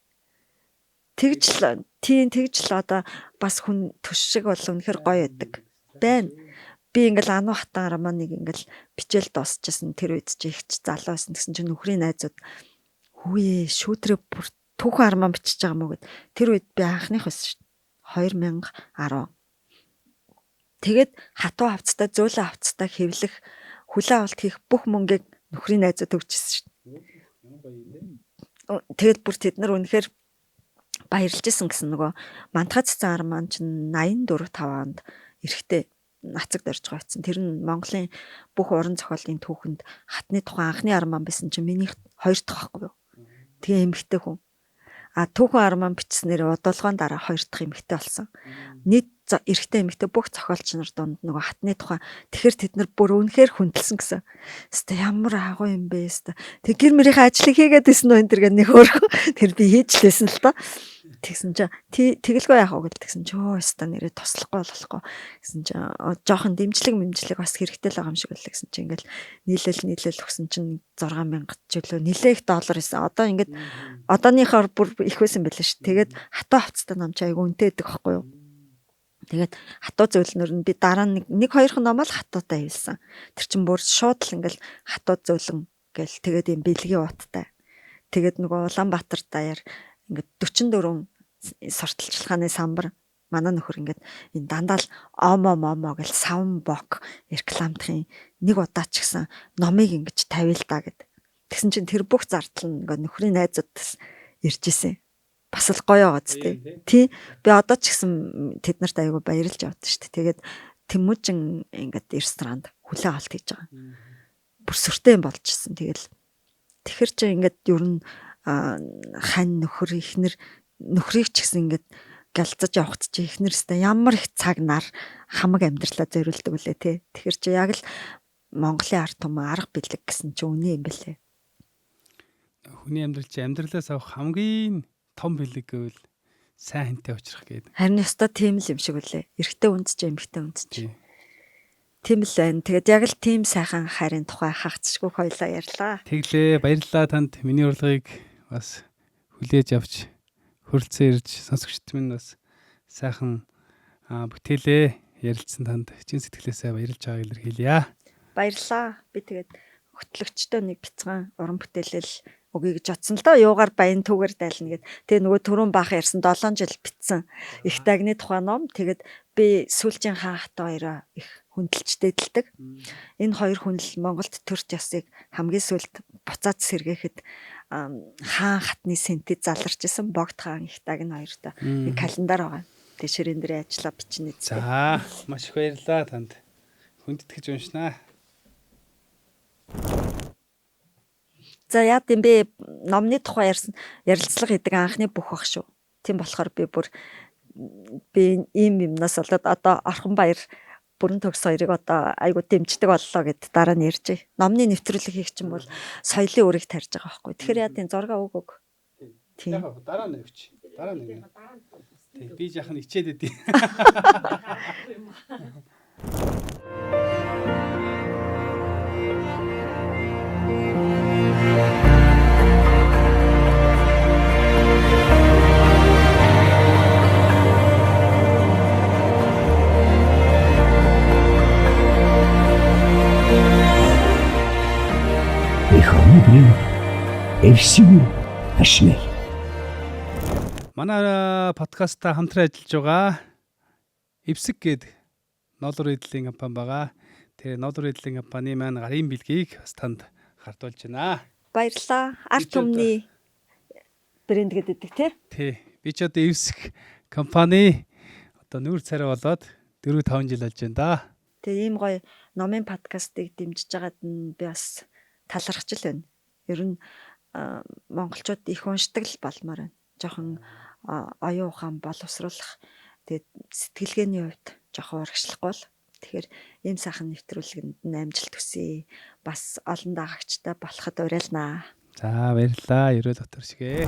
Тэгж л тийм тэгж л одоо бас хүн төш шиг бол үнэхэр гоё байдаг. Байна. Би ингээл Ану хатан романыг ингээл бичээл дуусчихсан тэр үед чи их ч залуу байсан гэсэн чинь нөхрийн найзууд хүүе шүүтрээ бүр түүхэн роман бичиж байгаа мó гэд. Тэр үед би анхных байсан шүү. 2010. Тэгээд хатуу хавцтай зөөлөн хавцтай хэвлэх хүлээ авалт хийх бүх мөнгийг нөхрийн найзууд өгчээсэн шүү. Тэгээд бүр тэд нар үнэхээр баярлж исэн гэсэн нөгөө мантахад цэцэн арман чинь 84 5 онд эрэхтэй нацагд орж байгаа байсан. Тэр нь Монголын бүх уран зохиолын түүхэнд хатны тухайн анхны арман байсан чинь минийх хоёр дахь байхгүй юу. Тэгээ эмэгтэй хүн. А түүхэн арман бичснээр удуулгын дараа хоёр дахь эмэгтэй болсон. Нийт эрэгтэй эмэгтэй бүх зохиолч нар дунд нөгөө хатны тухай тэгэхээр тэд нар бүр үнэхээр хүндэлсэн гэсэн. Хэвээ ямар агуу юм бэ хэвээ. Тэг гэр мөрийнхээ ажлыг хийгээд исэн үү энэ төр гэх нэг хөөрхөн. Тэр би хийж лээсэн л доо. Тэгсэн чинь тэгэлгүй яах вэ гэл тэгсэн чинь өө өста нэрээ туслахгүй болохгүй гэсэн чинь жоохон дэмжлэг мэмжлэг бас хэрэгтэй л байгаа юм шиг байлаа гэсэн чинь ингээл нийлэл өгсөн чинь 6000 ч үлээ нилээх их доллар исэн. Одоо ингээд одооныхоор бүр их байсан байлаа шүү. Тэгээд хатуу хавцтай ном чи айгу үнэтэй байдаг байхгүй юу? Тэгээд хатуу зөөлнөр нь би дараа нь нэг хоёрхан номоо л хатуутай хэлсэн. Тэр чин бүр шууд л ингээл хатуу зөөлөн гэл тэгээд юм бэлгийн ууттай. Тэгээд нөгөө Улаанбаатар даяар ингээд 44 сурталчилгааны самбар манай нөхөр ингээд энэ дандаа л омо момо гэл савн бок рекламдахын нэг удаа ч гэсэн номыг ингэж тавил та гэд. Тэгсэн чинь тэр бүх зардал нь ингээд нөхрийн найзуудаас ирж исэн. Бас л гоё байгаа зү тий. Би одоо ч гэсэн тэд нарт айгу баярлж явдаг шүү дээ. Тэгээд Тэмүүжин ингээд ресторанд хүлээ авалт хийж байгаа. Бүр сүртэй юм болж исэн. Тэгэл тэгэхэр чи ингээд ер нь хань нөхөр ихнэр нөхрийг ч гэсэн ингээд гэлцэж явахт чи ихнэр өстэй ямар их цаг нар хамаг амьдралаа зориулдаг үлээ тий. Тэгэхээр чи яг л Монголын ард түмэн арга бэлэг гэсэн чи үнэ юм бэлээ. Хүний амьдрал чи амьдралаас авах хамгийн том бэлэг гэвэл сайн хэнтэй учрах гэдэг. Харин ёстой тийм л юм шиг үлээ. Эрэгтэй хүнд ч эмэгтэй хүнд ч. Тийм л байна. Тэгээд яг л тийм сайхан хайрын тухай хагацшгүй хоёлаа ярьлаа. Тэглээ, баярлалаа танд миний урилгыг бас хүлээж авч хөрөлцөн ирж сонсогчд минь бас сайхан бүтээлээ ярилцсан танд чин сэтгэлээсээ баярлж байгааг илэрхийлье. Баярлалаа. Би тэгээд хөтлөгчдөө нэг бяцхан уран бүтээлэл өгье гэж бодсон л доо. Юугаар баян түүгээр дайлна гэд. Тэгээ нөгөө түрүүн баахан ярьсан 7 жил битсэн их дагны тухай ном. Тэгээд би сүүлчийн хаан хат хоёроо их хүндэлж дээдэлдэг. Энэ хоёр хүн л Монголд төрч ясыг хамгийн сүүлд буцаад сэргээхэд хаан хатны сэнтэд заларч исэн Богд хаан их даг нь хоёртой нэг календар байгаа. Тэгээ ширээн дээр ажиллаа бичнэ. За, маш их баярлалаа танд. Хүндэтгэж уншнаа. За яад юм бэ? Номны тухай ярьсан ярилцлага хийдэг анхны бүх бах шүү. Тийм болохоор би бүр би ийм юмнаас болоод одоо Орхон баяр бүрэн төгс хоёрыг одоо айгу дэмждэг боллоо гэд дараа нь ярьж. Номны нэвтрүүлэг хийх чинь бол соёлын үрийг тарьж байгаа байхгүй. Тэгэхээр яа тийм зураг өг өг. Тийм. Яг дараа нь өгч. Дараа нь өгнө. Тийм, би жаахан ичээд идэв. Эхмэдийн эвсэг ашнэ. Манай подкастта хамтран ажиллаж байгаа Эвсэг гээд ноолор эдлийн компани байгаа. Тэр ноолор эдлийн компани маань гарын бэлгийг бас танд хардуулж байна. Баярлалаа. Арт түмний брэнд гэдэг тий. Тий. Би ч одоо Эвсэг компани одоо нүүр царай болоод 4 5 жил болж байна да. Тэгээ ийм гоё номын подкастыг дэмжиж байгаад нь би бас талархаж л байна. Ер нь монголчууд их уншдаг л болмоор байна. Жохон оюун ухаан боловсруулах тэгээд сэтгэлгээний хувьд жохон урагшлахгүй л. Тэгэхээр ийм сайхан нэвтрүүлгэнд нь амжилт хүсье. Бас олон дагагчтай болоход уриалнаа. За баярлалаа. Ерөөл дотор шигээ.